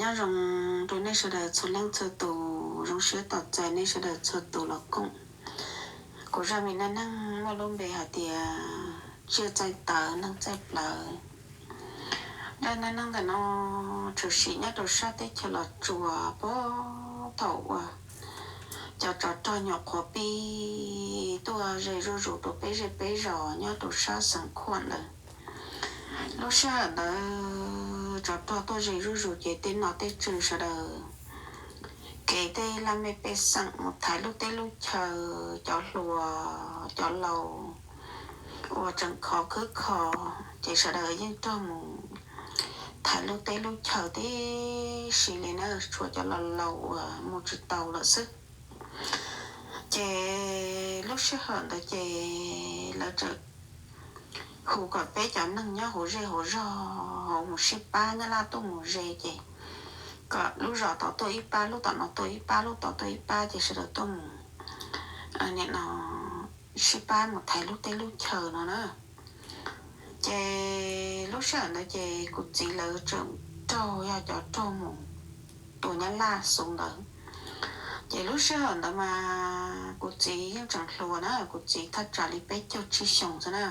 Nyob zoo rau nej sawv daws txhua leej txhua tus, zoo siab tos txais nej sawv daws txhua tus los koom kuv zaj me dab neeg muaj lub npe hais tias tsiaj txaij tawv neeg txaij plawv. Zaj dab neeg ntawm no tshwm sim nyob rau sab teb chaws Los Tsuas puag thaum uas cov tsov rog nyuam qhuav pib tuaj ze zuj zus rau peb zej peb zos nyob rau sab xeev Khuam ntawd. Lub sij hawm ntawd tsov rog tuaj ze zuj zus ces tej nom tej tswv sawv daws kev tej laj mej pej xeem mus thaiv lub teb lub chaw, cov hluas cov laus uas tseem khov khwb kho ces sawv daws yeej raug mus thaiv lub teb lub chaw tib si li na, tshuav cov laus laus uas mus tsis tau lawm xwb. Ces lub sij hawm ntawd ces lawv txawm hu kom peb cov neeg nyob hauv zej hauv zog hauv mus sib pab, Nyab Laj tuaj mus ze ces kom lub zos tod tuaj ib pab, lub tom no tuaj ib pab, lub tod tuaj ib pab ces sawv daws tuaj mus, nim no sib pab mus thaiv lub teb lub chaw no na. Ces lub sij hawm ntawd ces kuv txiv lawv tseem raug, yog cov raug mus tua Nyab Laj xu ntawd. Ces lub sij hawm ntawd mas kuv txiv yeej tseem hluas na, kuv txiv thaj tsam li peb caug tsib xyoos xwb na.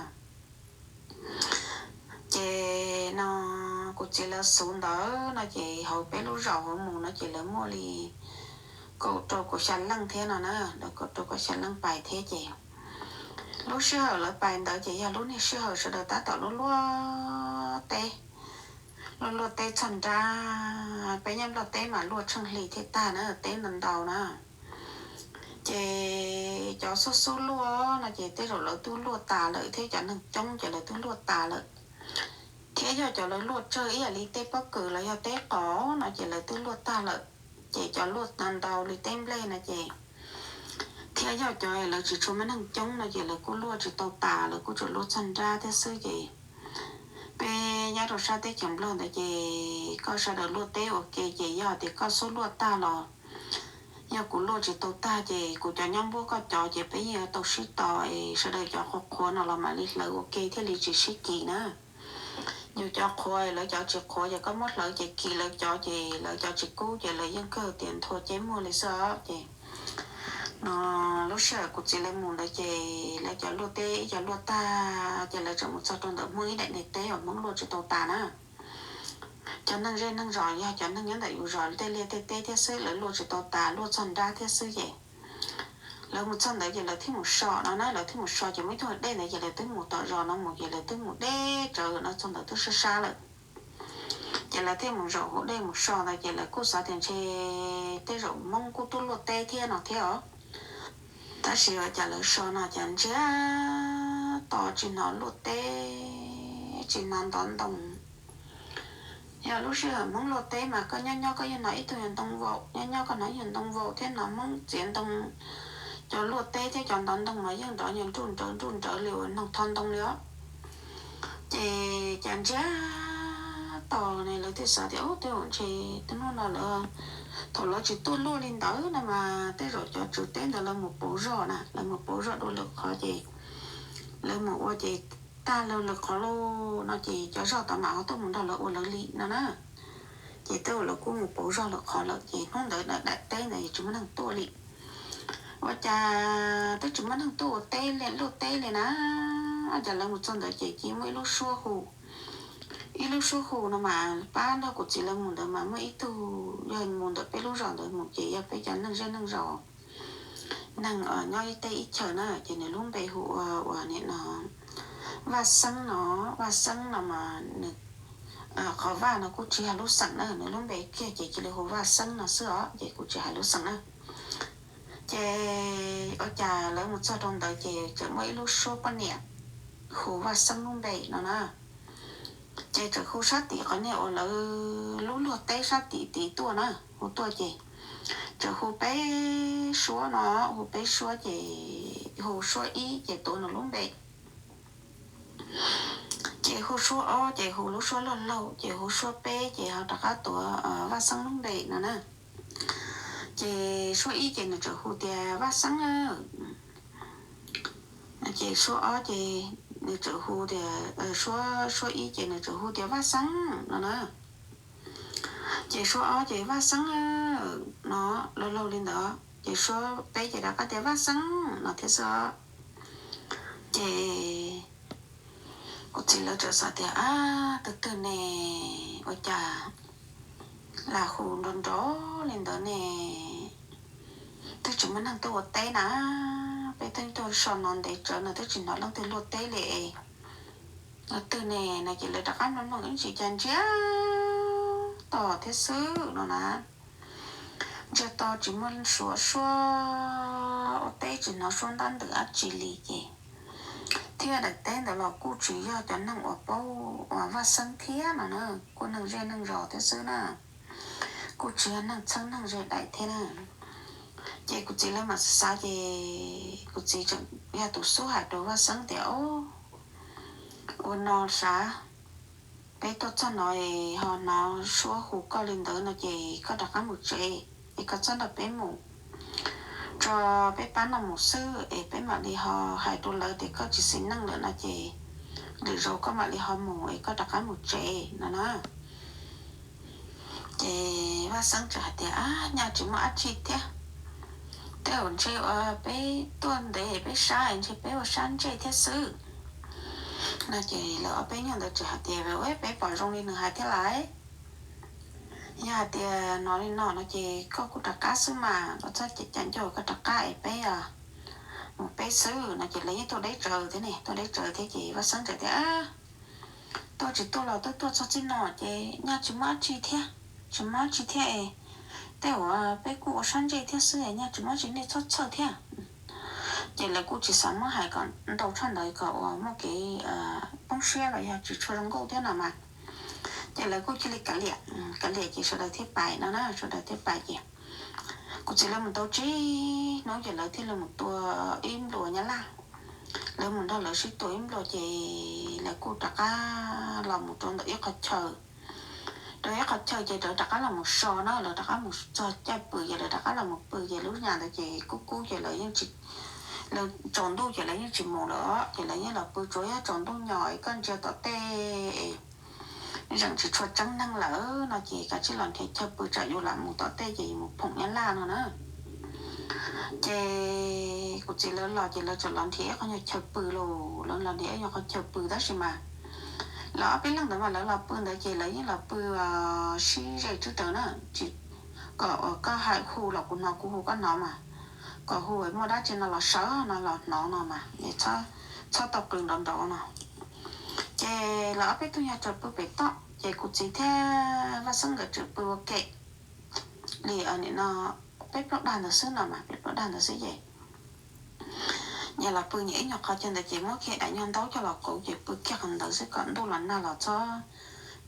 Ces no kuv txiv lawv xu ntawd no ces hauv peb lub zos hauv mus no ces lawv muaj li kaum rau kaum xya leej thiab no na, lawv kaum rau kaum xya leej pais thiab ces lub sij hawm lawv pais ntawd ces yog lub niag sij hawm sawv daws tab tom luaj luaj teb, luaj luaj teb txog nrab, peb nyob Nplog teb mas luaj tsheej hli thiaj tag na, teb ntau ntau na. Ces cov xub xub luaj no ces tej zaum lawv twb luaj tas lawm thiab, cov neeg coob ces lawv twb luaj tas lawm. Thiab yog cov lawv luaj tsawg ib yam li teb pob kws los yog teb qos no ces lawv twb luaj tag lawm. Ces cov luaj ntau ntau li teb nplej no ces, thiab yog cov lawv tsis tshua muaj neeg coob no ces lawv kuj luaj tsis tau tas, lawv kuj tsuas luaj txog nrab thiab xwb ces peb nyob rau sab teb chaws Nplog ntawd ces koj sawv daws luaj teb ua ke ces yog tias koj xub luaj tag los yog kuv luaj tsis tau tag ces kuv cov nyob npuab koj cov ces peb yeej yuav tau sib tos es sawv daws cov qhuav qhuav no los mam li hlawv ua ke thiaj li tsis sib kis na. Yus cov qhuav lawv cov tsis qhuav ces koj muab hlawv ces kis lawv cov ces lawv cov tsis kub ces lawv yeej kawg tias nthua ceb muag li xwb os. Ces no lub sij hawm kuv txiv lawv mus ntawd ces lawv cov luaj teb ib co luaj tag ces lawv tseem mus txog rau ntawm Hmoob ib daim niag teb uas Hmoob luaj tsis tau tas na. Cov neeg zej neeg zos yog cov neeg nyob ntawm yus zos tej liaj tej teb thiab xwb, lawv luaj tsis tau tas, luaj txog nrab thiab xwb ces lawv mus txog ntawd ces lawv thiaj mus so no na, lawv thiaj mus so ces muaj ib tug dej ntawd ces lawv twb mus tom zos no mus ces lawv twb mus deb tsawv no txog ntawd twb sab sab lawm. Ces lawv thiaj mus zaum hauv dej mus so ntawd ces lawv kuj xav tias ntshe tej zaum Hmoob kuj tuaj luaj teb thiab no thiab os. Tab sis ua cas lawv so no cas ntsiag to tsis hnov luaj teb, tsis hnov ntov ntoo. Yog lub sij hawm Hmoob luaj teb mas koj nyob nyob koj yeej hnov ib tug nyuag ntoo vaum, nyob nyob koj hnov ib nyuag ntoo vaum thiab hnov Hmoob txiav ntoo, cov luaj teb thiab cov ntov ntoo mas yeej nrov nyuag nruj nrawv nruj nrawv li uas noog tho ntoo li os. Ces cas ntsiag to ne lawv thiaj xav tias, ub, tej zaum ntshe tej hnub no lawv, thaum lawv tsis tuaj luaj li ntawd no mas tej zaum cov tswv teb ntawd lawv mus pauv zog na, lawv mus pauv zog dua lwm qhov ces lawv mus ua ces tag lawv lwm qhov lauj no ces cov zog tod mam ho tuaj mus nrog lawv ua lawv li no na. Ces tej zaum lawv kuj mus pauv zog lwm qhov lawm ces hnub ntawd daim teb ntawd tsis muaj neeg tuaj li. Ua cas twb tsis muaj neeg tuaj ua teb li, luaj teb li na. Ua cas lawv mus txog ntawd ces cia muaj ib lub suab hu, ib lub suab hu no mas pab nrog kuv txiv lawv mus ntawd mas muaj ib tug yog mus ntawm peb lub zos ntawd mus ces yog peb cov neeg zej neeg zos, neeg nyob ib teb ib chaws na ces nws lub npe hu ua, ua nim no Vaj Xeeb no. Vaj Xeeb no mas nws, qhov Vaj no kuj tsis yog lub xeem na, nws lub npe kiag ces cia li hu Vaj Xeeb no xwb os ces kuv tsis hais lub xeem na. Ces ua cas lawv mus txog rau ntawd ces tseem muaj ib lub suab poj niam hu Vaj Xeeb lub npe no na. Ces tseem hu sab tim qhov niag uas lawv lub luag teb sab tim tid tuaj na, hu tuaj ces tseem hu peb suab no, hu peb suab ces hu suab ib ces tuav nws lub npe, ces hu suab ob ces hu lub suab laug laug, ces hu suab peb ces ho rov qab tuav Vaj Xeeb lub npe no na. Ces suab ib ces nws tseem hu tias Vaj Xeeb, ces suab ob ces nws tseem hu tias, suab, suab ib ces nws tseem hu tias Vaj Xeeb no na. Ces suab ob ces Vaj Xeeb no, laug laug li ntawd ces suab peb ces rov qab tias Vaj Xeeb no thiab xwb. Ces kuv txiv lawv txawm xav tias, ab, tus twg ne, ua cas lam hu nrov nrov li ntawd ne, twb tsis muaj neeg tuaj ua teb na, peb twb tuaj so no ntev tsawv no twb tsis hnov leej twg luaj teb li. Tus twg ne no ces lawv rov qab mloog mloog ib ntsis cas ntsiag to thiab xwb no na. Ntsiag to tsis muaj suav suab ua teb, tsis hnov suab ntab ntws dab tsi li ces thiab daim teb ntawd los kuj tsis yog cov neeg uas paub uas Vaj Xeeb thiab no na, kuj neeg zej neeg zos thiab xwb na, kuj tsis yog neeg txheeb neeg ze daim thiab na. Ces kuv txiv lawv mam xav xav ces kuv txiv tseem yog tus xub hais rau Vaj Xeeb tias, ua no sav, peb tuaj txog no es ho hnov suab hu koj li ntawd no ces koj rov qab mus tsev es koj txhob nrog peb mus, tso peb pab no mus xwb es peb mam li ho hais rau lawv tias koj tsis xis neej lawm no ces lwm zaus koj mam li ho mus es koj rov qab mus tsev no na. Ces Vaj Xeeb txawm hais tias, ab, nyaj tsis muaj dab tsi thiab, tej zaum ntshe ua peb tuaj ntev peb sab ntshe peb ua sab ntsej thiab xwb no ces lawv ob peb nyuag ntawd txawm hais tias, peb pom zoo li nws hais thiab lais, yog hais tias hnov li no no ces koj kuj rov qab xwb mas, koj txhob cam ncauj, koj rov qab es peb mus peb xwb no ces lawv yeej tuaj deb tsawv thiab ne, tuaj deb tsawv thiab ces Vaj Xeeb txawm tias, tuaj tsis tuaj los twb tuaj txog txij no ces nyaj tsis muaj dab tsi thiab, tsis muaj dab tsi thiab es tej zaum peb kuj ua sab ntsej thiab xwb, nyaj tsis muaj dab tsi, nej txhob txhawj thiab. Ces lawv kuj tsis xav muab hais kom ntau tshaj ntawd kom uas muaj kev poob siab los yog tsis tshua zoo nkauj thiab no mas, ces lawv kuj cia li kav liam, kav liam ces sawv daws thiaj pais no na, sawv daws thiaj pais ces kuv txiv lawv mus tau tsib hnub ces lawv thiaj li mus tua ib nplua nyab laj. Lawv mus nrog lawv sib tua ib nplua ces lawv kuj rov qab los mus rau ntawm ib qho chaw, rau ib qho chaw ces lawv rov qab los mus so na, lawv rov qab mus txog caij pw ces lawv rov qab los mus pw ces lub nyam ntawd ces kub kub ces lawv yeej tsis, lawv tsaus ntuj ces lawv yeej tsis mus lawm ces lawv yeej los pw, tsuas yog tsaus ntuj nyos es koj ntsia tom tej es zeem tsis tshua tseeb neeg lawm no ces kav tsij los nrhiav chaw pw tsam yus lam mus tom tej ces yus mus phoom nyab laj no na. Ces kuv txiv lawv los ces lawv txawm los nrhiav ib qho nyuag chaw pw los, lawv los nrhiav ib nyuag qho chaw pw tab sis mas lawv ob peb leeg ntawd mas lawv los pw ntawd ces lawv yeej los pw sib ze tswb taws na, kom koj hais hu los kuv hnov, kuv hu koj hnov mas, kom hu muaj dab tsi no los sawv no los hnov no mas, txhob tau qw nrov nrov no. Ces lawv ob peb tug nyuag tseem pw pem toj ces kuv txiv thiab Vaj Xeeb nkawd tseem pw ua ke li no peb plaub dag ntawd xwb no mas, peb plaub dag ntawd xwb ces nyias los pw nyias ib nyuag qhov chaw ntawd ces muab kiag daim nyuag ntaub coj los qauv ces pw kiag qhov ntawd xwb kom ntuj los nag los txhob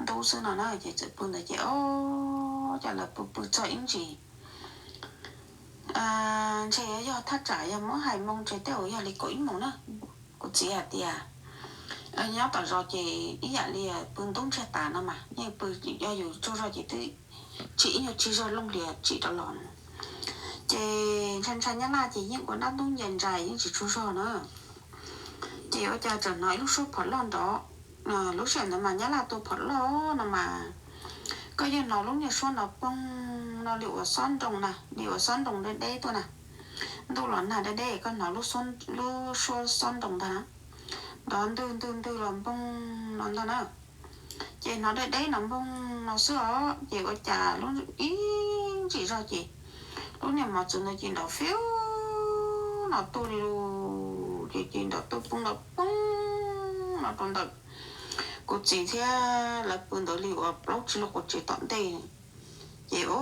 ntub xwb no na. Ces txawm pw ntawd ces o, cas lawv pw pw txog ib ntsis ntshe yog thaj tsam yog muab hais moo ntshe tej zaum yog li kaum ib moos na. Kuv txiv hais tias nyob tom zos ces ib yam li pw ntub ntsiag tas no mas, yeej pw, yog yus tsaug zog ces twb tsim ib nyuag tsig zog looj hlias tsim rov los no. Ces ntshai ntshai nyab laj ces yeej ua dab ntub ncaws ntsais yeej tsis tsaug zog na. Ces ua cas txawm hnov ib lub suab phom loj nrov. Lub sij hawm ntawd mas nyab laj tua phom loj no mas, koj yeej hnov lub niag suab no poog no li uas xob nroo na, li uas xob nroo deb deb tuaj na. Ntuj los nag deb deb koj hnov lub suab xob nroo ntag na, nrov ntwg ntwg ntwg los npoog no ntag na. Ces hnov deb deb no npoog no xwb os, ces ua cas ib ntsis zog ces lub niag mos txwv ntawd ces nrov fiu no tuaj li lus, ces ces nrov tuaj poob nrov poob no rau ntawm kuv txiv thiab lawv pw ntawd li uas plaub tsib lub quav tsev tom ntej. Ces o,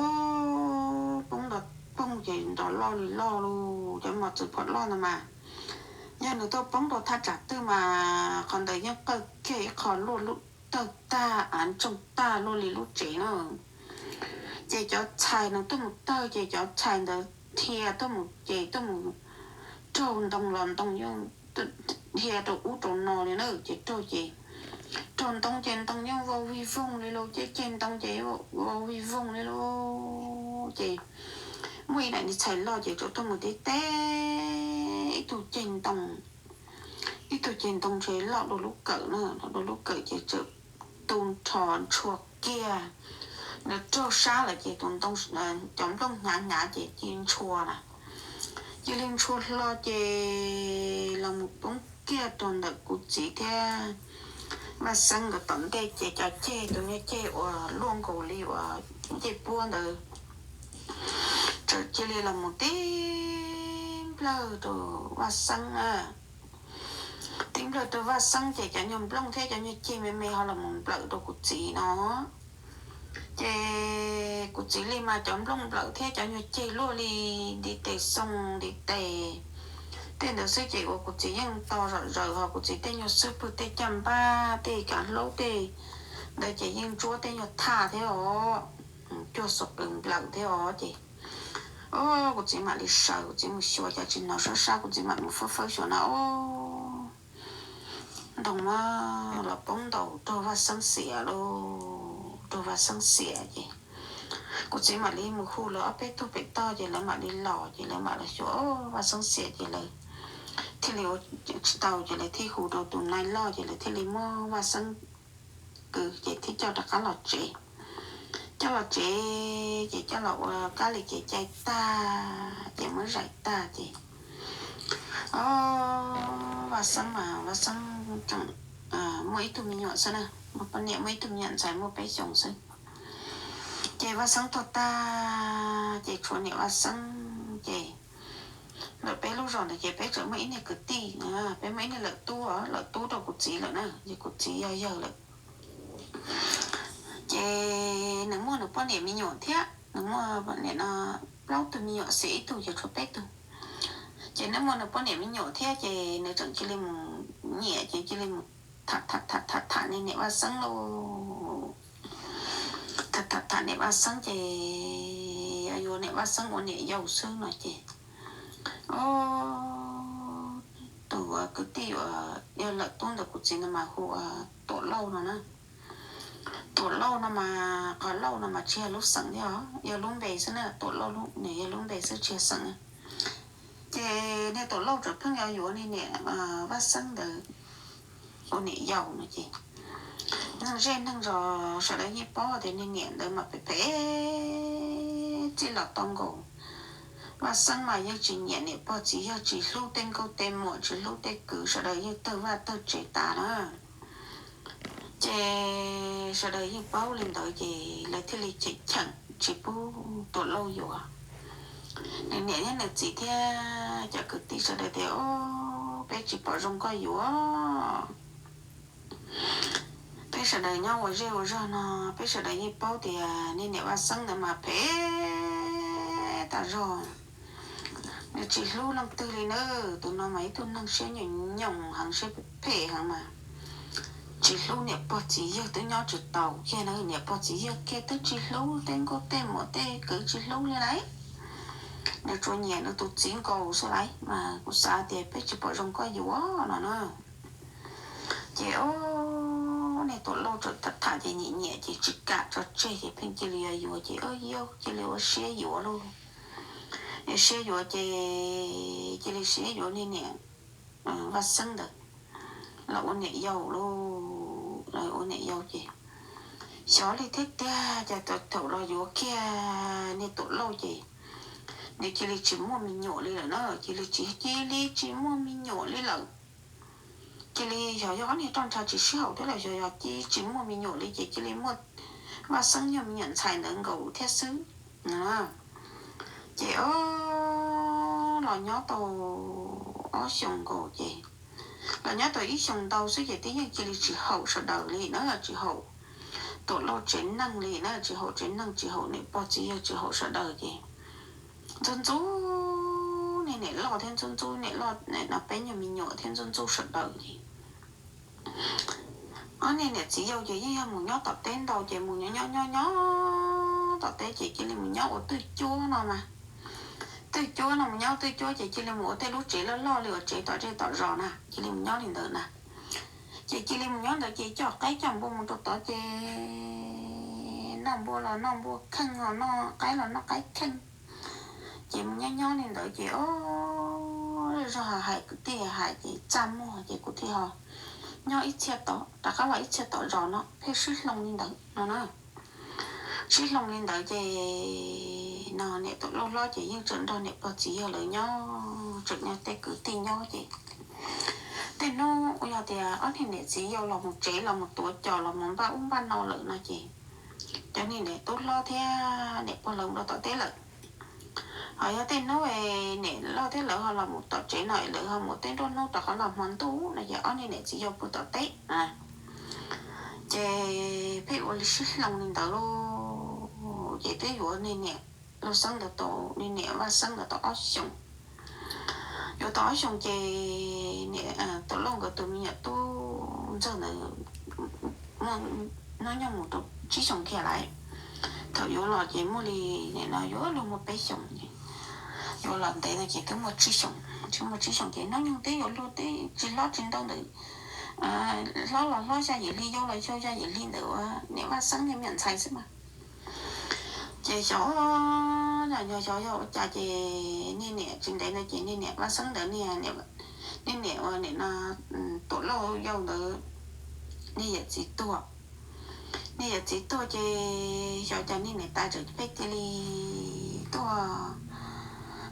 poob nrov poog ces nrov loj li loj lus, cov mos txwv phom loj ntawd mas, yog nws tuaj poob rau thaj tsam twg mas qhov ntawd yeej qawj kiag ib qho luaj lub tawg tag av ntsoog tag luaj li lub tsev na. Ces cov txhais nws tuaj mus tawg ces cov txhais ntawd dhia tuaj mus ces tuaj mus raug ntoo los ntoo yeej dhia rau ub rau no li na. Ces raug ces raug ntoo ces ntoo yeej vau vig voog li lus, ces ceg ntoo ces vau vig voog li lus. Ces muaj ib daim niag txhais loj ces txawm tuaj mus tib teb ib tug ceg ntoo, ib tug ceg ntoo ntshe loj dua lub kawm na, loj dua lub kawm ces txawm tu nrho ntshua kiag Nws raug sab lawm ces tus, cov nplooj hnyav hnyav ces cia li ntshua na. Cia li ntshua hlo ces los mus poob kiag rau ntawm kuv txiv thiab Vaj Xeeb nkawd tom ntej ces cov ceg, tus nyuag ceg uas luaj nkaus li uas ncej puab ntawd txawm cia li los mus tib nplawg rau Vaj Xeeb na. Tib nplawg rau Vaj Xeeb ces cov nyuag nplooj thiab cov nyuag ceg me me ho los mus nplawm rau kuv txiv no. Ces kuv txiv li mas cov nplooj nplawm thiab cov nyuag ceg luaj li ntiv tes xoo ntiv tes tej ntawd xwb ces uas kuv txiv yeej to zom zaws, ho kuv txiv tej nyuag xub pwg tej caj npab tej kav hlaub tej ntawd ces yeej ntsuab tej nyuag thaj thiab os, cuag xov qws nplawm thiab os ces, o, kuv txiv mam li sawv, kuv txiv mus xyuas cas tsis hnov sab sab, kuv txiv mam mus fawb fawb xyuas na, o, ntoo mas los poob ntaus raug Vaj Xeeb xiam lauj, raug Vaj Xeeb xiam ces kuv txiv mam li mus hu lawv ob peb tug pem toj ces lawv mam li los ces lawv mam los xyuas, o, Vaj Xeeb xiam ces lawv thiaj li ua tsis tau ces lawv thiaj hu rau tus nais loj ces lawv thiaj li muab Vaj Xeeb kwv ces thiaj coj rov qab los tsev. Coj los tsev ces coj los ua kab li kev cai tag ces muab zais tag ces, o, Vaj Xeeb mas Vaj Xeeb tseem muaj ib tug me nyuam xwb na, poj niam muaj ib tug me nyuam ntxhais muaj peb xyoos xwb. Ces Vaj Xeeb tuag tag ces tshuav niam Vaj Xeeb ces ntawm peb lub zos ntawd ces peb tseem muaj ib niag kwv tij, peb muaj ib niag lawm tub, lawm tub rau kuv txiv lawm na, ces kuv txiv yog yawg lawm. Ces nws muaj nws poj niam me nyuam thiab, nws muaj niam no plaub tug me nyuam xiam ib tug ces tshuav peb tug. Ces nws muaj nws poj niam me nyuam thiab ces nws tseem cia li mus nyiam ces cia li mus tham tham tham tham niag niam Vaj Xeeb lauj. Tham tham tham niam Vaj Xeeb ces yuav niam Vaj Xeeb ua niam yau xwb no ces, o, tus kwv tij uas yog lawm tub ntawm kuv txiv no mas hu ua Tuam Lauj no na. Tuam Lauj no mas, qhov Lauj no mas tsis yog lub xeem thiab os, yog lub npe xwb na, Tuam Lauj nws yog lub npe xwb tsis yog xeem. Ces niag Tuam Lauj tseem pheej yuav yuav niag niam Vaj Xeeb ntawd ua niam yau no ces neeg zej neeg zos sawv daws yeej paub tias niag niam ntawd mas phem phem txij los tau nkaus. Vaj Xeeb mas yeej tsis nyiam niam pog txiv yawg, tsis hlub tej nkauj tej muam, tsis hlub tej kwv, sawv daws yeej tawg vaj tawg tsev tas na. Ces sawv daws yeej paub li ntawd ces lawv thiaj li cheem cheem tsis pub Tuam Lauj yuav. Nws niam thiab nws txiv thiab cov kwv tij sawv daws tias, o, peb tsis pom zoo koj yuav. Peb sawv daws nyob ua zej ua zog no, peb sawv daws yeej paub tias niag niam Vaj Xeeb ntawd mas phem tas zog. Nws tsis hlub leej twg li na, tus no mas ib tug neeg siab nyoos nyoos heev, siab phem heev mas tsis hlub niam pog txiv yawg, twb nyob tsis taus kiag na, niam pog txiv yawg kiag twb tsis hlub, tej nkauj tej muam tej kwv tsis hlub li lauj. Nws tsuas nyiam nws tus txiv nkaus xwb lauj, mas kuv xav tias peb tsis pom zoo koj yuav no na. Ces o, niag Tuam Lauj txawm tham tham ces nyiam nyiam ces tsis kam tso tseg ces pheej cia li yuav yuav ces o, cia li ua siab yuav lauj. Ua siab yuav ces cia li siab yuav niag niam Vaj Xeeb ntawd los ua niam yau lauj, los ua niam yau ces xyov li thiab tiag ces thaum los yuav kiag niag Tuam Lauj ces nws cia li tsis muaj me nyuam li lawm na, cia li tsis, cia li tsis muaj me nyuam li lawm. Cia li xyov yog ob niag roj ntsha tsis sib haum thiab los xyov yog cia tsis muaj me nyuam li ces cia li muaj Vaj Xeeb nyuag me nyuam ntxhais ntawd nkaus thiab xwb. Ces o, los nyob tau ob xyoos nkaus ces, los nyob tau ib xyoos ntau xwb ces twb yeej cia li tsis haum sawv daws li na, tsis haum Tuam Lauj tsev neeg li na, tsis haum tsev neeg, tsis haum niam pog txiv yawg, tsis haum sawv daws ces ntxub ntxub niag niam loj thiab ntxub ntxub niam loj no peb nyuag me nyuam thiab ntxub ntxub sawv daws li. Ob niag niam txiv yau ces yeej yog mus nyob tom teb ntau ces mus nyob nyob nyob nyob tom teb ces cia li mus nyob ua twj cuab no mas. Twj cuab no mus nyob twj cuab ces cia li mus ua tej lub tsev loj loj li uas tsev tom zej tom zos na, cia li mus nyob li ntawd na. Ces cia li mus nyob ntawd ces coj qaib coj npua mus rau tod ces noj npua los noj npua kheej, noj qaib los noj qaib kheej. Ces mus nyob nyob li ntawd ces o, zog hais kwv tij hais ces txaj muag ces kuv thiaj ho nyob ib txhia tod, rov qab los ib txhia tom zos no pheej sib hloov li ntawd no na. sib hloov li ntawd ces no niam Tuam Lauj hlob ces yeej tseem nrog niam pog txiv yawg lawv nyob, tseem nyob tej kwv tij nyob ces tej hnub uas yog tias ob niag niam txiv yau los mus tsev los mus tuav cos los mus npaj ub npaj no lawm no ces cov niag niam tub hlob thiab niam pog lawv mus rau tom teb lawm. Ho yog tej hnub niam loj thiab lawv ho los mus tom tsev no lawv ho mus tej nruab hnub rov qab los hmo ntuj no ces ob niag niam txiv yau pw tom teb. Ces pheej ua li sib hloov li ntawd lauj. Ces twb yuav niag niam Lauj Xeeb ntawd tau, niag niam Vaj Xeeb ntawd tau ob xyoos. Yuav tau ob xyoos ces niam Tuam Lauj nkawd tus me nyuam tub ntxawg ntawd muaj hnub nyoog mus rau tsib xyoos kiag lawm. Thaum yuav los ces muaj li nim no yuav luag muaj peb xyoos. Yuav los ntev no ces twb muaj tsib xyoos, twb muaj tsib xyoos ces hnub nyoog twb yuav luag twb tsis hlob tsis ntau ntawm hlob los hlob xya yim hli, yau los yau xya yim hli ntawm ua niam Vaj Xeeb niag me nyuam ntxhais xwb mas. Ces xyov, xyov yog ua cas ces niag niam tsis ntev ntawd ces niag niam Vaj Xeeb ntawd niag, niag niam ua nim no Tuam Lauj yau ntawd niag yawm txiv tuag. Niag yawm txiv tuag ces xyov cas niag niam tais txawm pheej cia li tuaj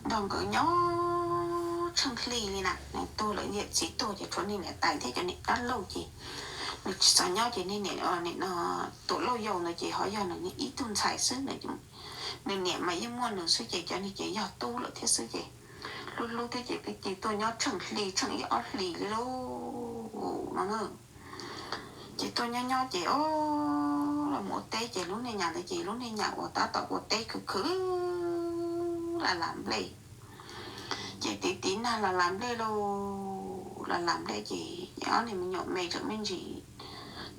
nrog nkawd nyob tsheej hli li na. Tuag lawm, yawm txiv tuag ces tshuav niag niam tais thiab cov niam dab laug ces nws tsis xav nyob ces niag niam, nim no Tuam Lauj yau ntawd ces ho yog nws niag ib tug ntxhais xwb, nws niam mas yeej muaj nws xwb ces cov niag ces yog tub lawm thiab xwb ces hlub hlub thiab ces pheej cia tuaj nyob tsheej hli tsheej ib ob hlis li lauj no. Ces tuaj nyob nyob ces o, los mus ua teb ces lub niag nyam ntawd ces lub niag nyam uas tab tom ua teb khwv khwv las las nplej. Ces tiv tiv nag las las nplej lauj, las las nplej ces ob niag me nyuam me tseem me ntsis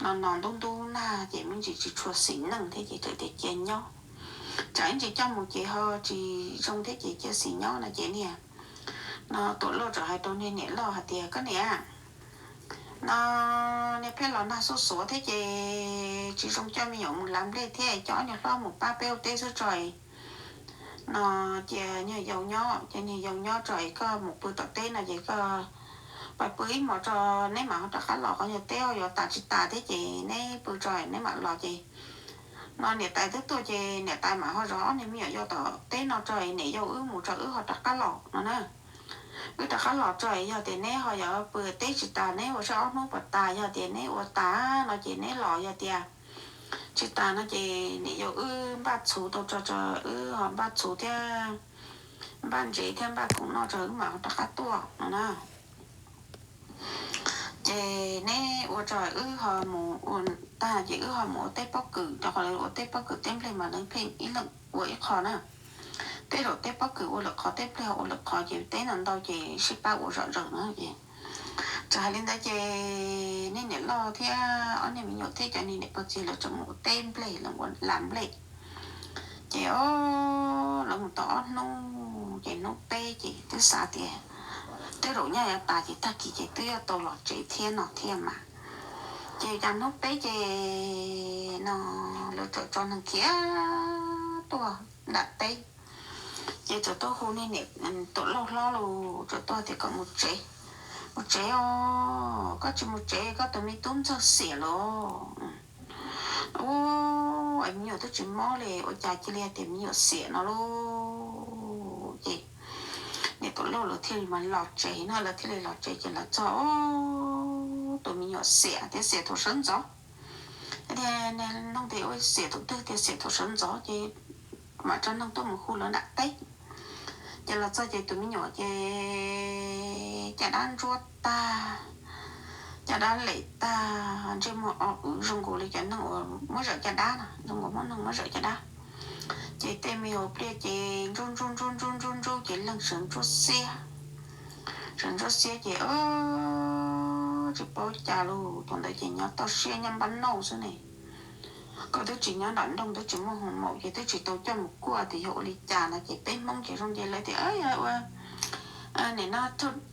no no ntub ntub nag ces me ntsis tsis tshua xis neej thiab ces txawm tias cia nyob, tsam ib ntsis coj mus ces ho tsis zoo thiab ces cia xis nyob no ces niag no Tuam Lauj txawm hais rau niag niam loj hais tias, koj niam, no niag pheej los nag xuj xuav thiab ces tsis zoo coj me nyuam mus las nplej thiab, coj ob niag hlob mus pab peb ua teb xwb tso. No cia niag yau nyob, cia niag yau nyob tso es koj mus pw tom teb no ces koj pais pw ib hmos tso, neb mam ho rov qab los, qhov niag teb ho yuav tas tsis tas thiab ces neb pw tso neb mam los ces no niam tais twb tuaj ces niam tais mam ho zov ob niag me nyuam yau tom teb no tso es niam yau wb mus tso wb ho rov qab los no na. Wb rov qab los tso es yog tias neb ho yuav pw teb tsis tas, neb ua saib ob hnub puas tas, yog tias neb ua tas no ces neb los, yog tias tsis tas no ces niam yau wb npaj txhuv tau tso tso, wb ho npaj txhuv thiab npaj ntsev thiab npaj khoom noj tso wb mam ho rov qab tuaj no na. Ces neb ua tso wb ho mus ua tag ces wb ho mus ua teb pob kws, rau qhov lawv ua teb pob kws teb nplej mas lawv pheej ib leeg ua ib qho na. Tej zaum teb pob kws ua lawm qhov, teb nplej ho ua lawm qhov ces teb ntau ntau ces sib pab ua zom zaws na ces txawm hais li ntawd ces niag niam loj thiab ob niag me nyuam thiab cov niag niam pog txiv lawv tseem mus ua teb nplej, lawv ua las nplej. Ces o, lawv mus tau ob hnub ces hnub peb ces twb xav tias tej zaum nyaj yuav tas ces tag kis ces twb yuav tau los tsev thiab no thiab mas. Ces cas hnub peb ces no lawv txawm tso neeg khiav tuaj nram teb. Ces txawm tuaj hu niag niam Tuam Lauj hlob los txawm tuaj tias kom mus tsev. Mus tsev os, koj tsis mus tsev koj tus me tub ntxawg xiam lawm. Ua, me nyuam twb tsis mob li ua cas cia li tias me nyuam xiam no lauj. Ces niam Tuam Lauj lawv thiaj li mas los tsev no, lawv thiaj li los tsev ces lawv txog, tus me nyuam xiam tias xiam thaum sawv ntxov. Tias noog tias ua xiam thaum twg, tias xiam thaum sawv ntxov ces mam tso neeg tuaj mus hu lawv nram teb. Ces los txog ces tus me nyuam ces caj dab ntsuab tag, caj dab lem tag, ntsej muag o wv zoo nkaus li cov neeg uas muab zawm caj dab no, zoo nkaus muab neeg muab zawm caj dab. Ces tej me hauv pliaj ces ntsuj ntsuj ntsuj ntsuj ntsuj ntsuj ces leeg sawv ntsuab xiab. Sawv ntsuab xiab ces tsis paub cas lauj, thaum ntawd ces nyob toj siab nyob npab nauj xwb ne. Koj twb tsis nyob nram nroog twb tsis muaj hoo maum ces twb tsis tau coj mus kuaj tias yog ua li cas no ces peb Hmoob ces zoo nce lawv tias ua nim no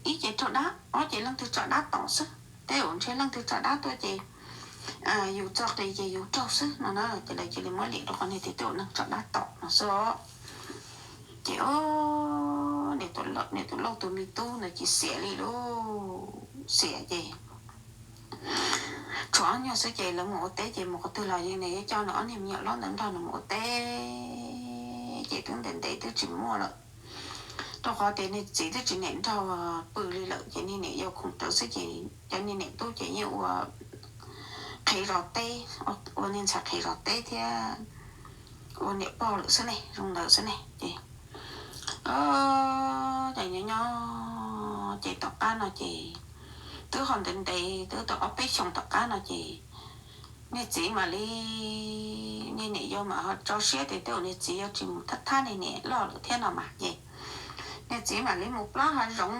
ib ces raug dab, ob ces leej twg tso dab tom xwb. Tej zaum ntshe leej twg tso dab tuaj ces yus txo qis ces yus raug xwb no na. Ces lawv cia li muab liam rau qhov niag tias tej zaum neeg tso dab tom no xwb. Ces niam Tuam Lauj tus me tub ntawd ces xiam li lauj, xiam ces tshuav ob nyuag xwb ces lawv mus ua teb ces mus qhov twg los yeej nws yuav coj nws ob niag me nyuam hlob ntawd nrog nws mus ua teb. Ces twb ntev ntev twb tsis muaj lawm, rau qhov tias niag txiv twb tsis niam nrog pw li lawm ces niag niam yau khoom rawv xwb ces cov niag niam tub ces yeej ua qhev zov teb, ua niag ntxhais qhev zov teb thiab ua niam pog lawm xwb ne, zoo ntawd xwb ne ces, ces nyob nyob ces tom qab no ces twb ho ntev ntev twb tau ob peb xyoos tom qab no ces niag txiv mam li, niag niam yau mam ho tso siab tias tej zaum niag txiv yuav tsis mus thab thab niag niam loj lawm thiab no mas ces niag txiv mam li mus plob hav zoov,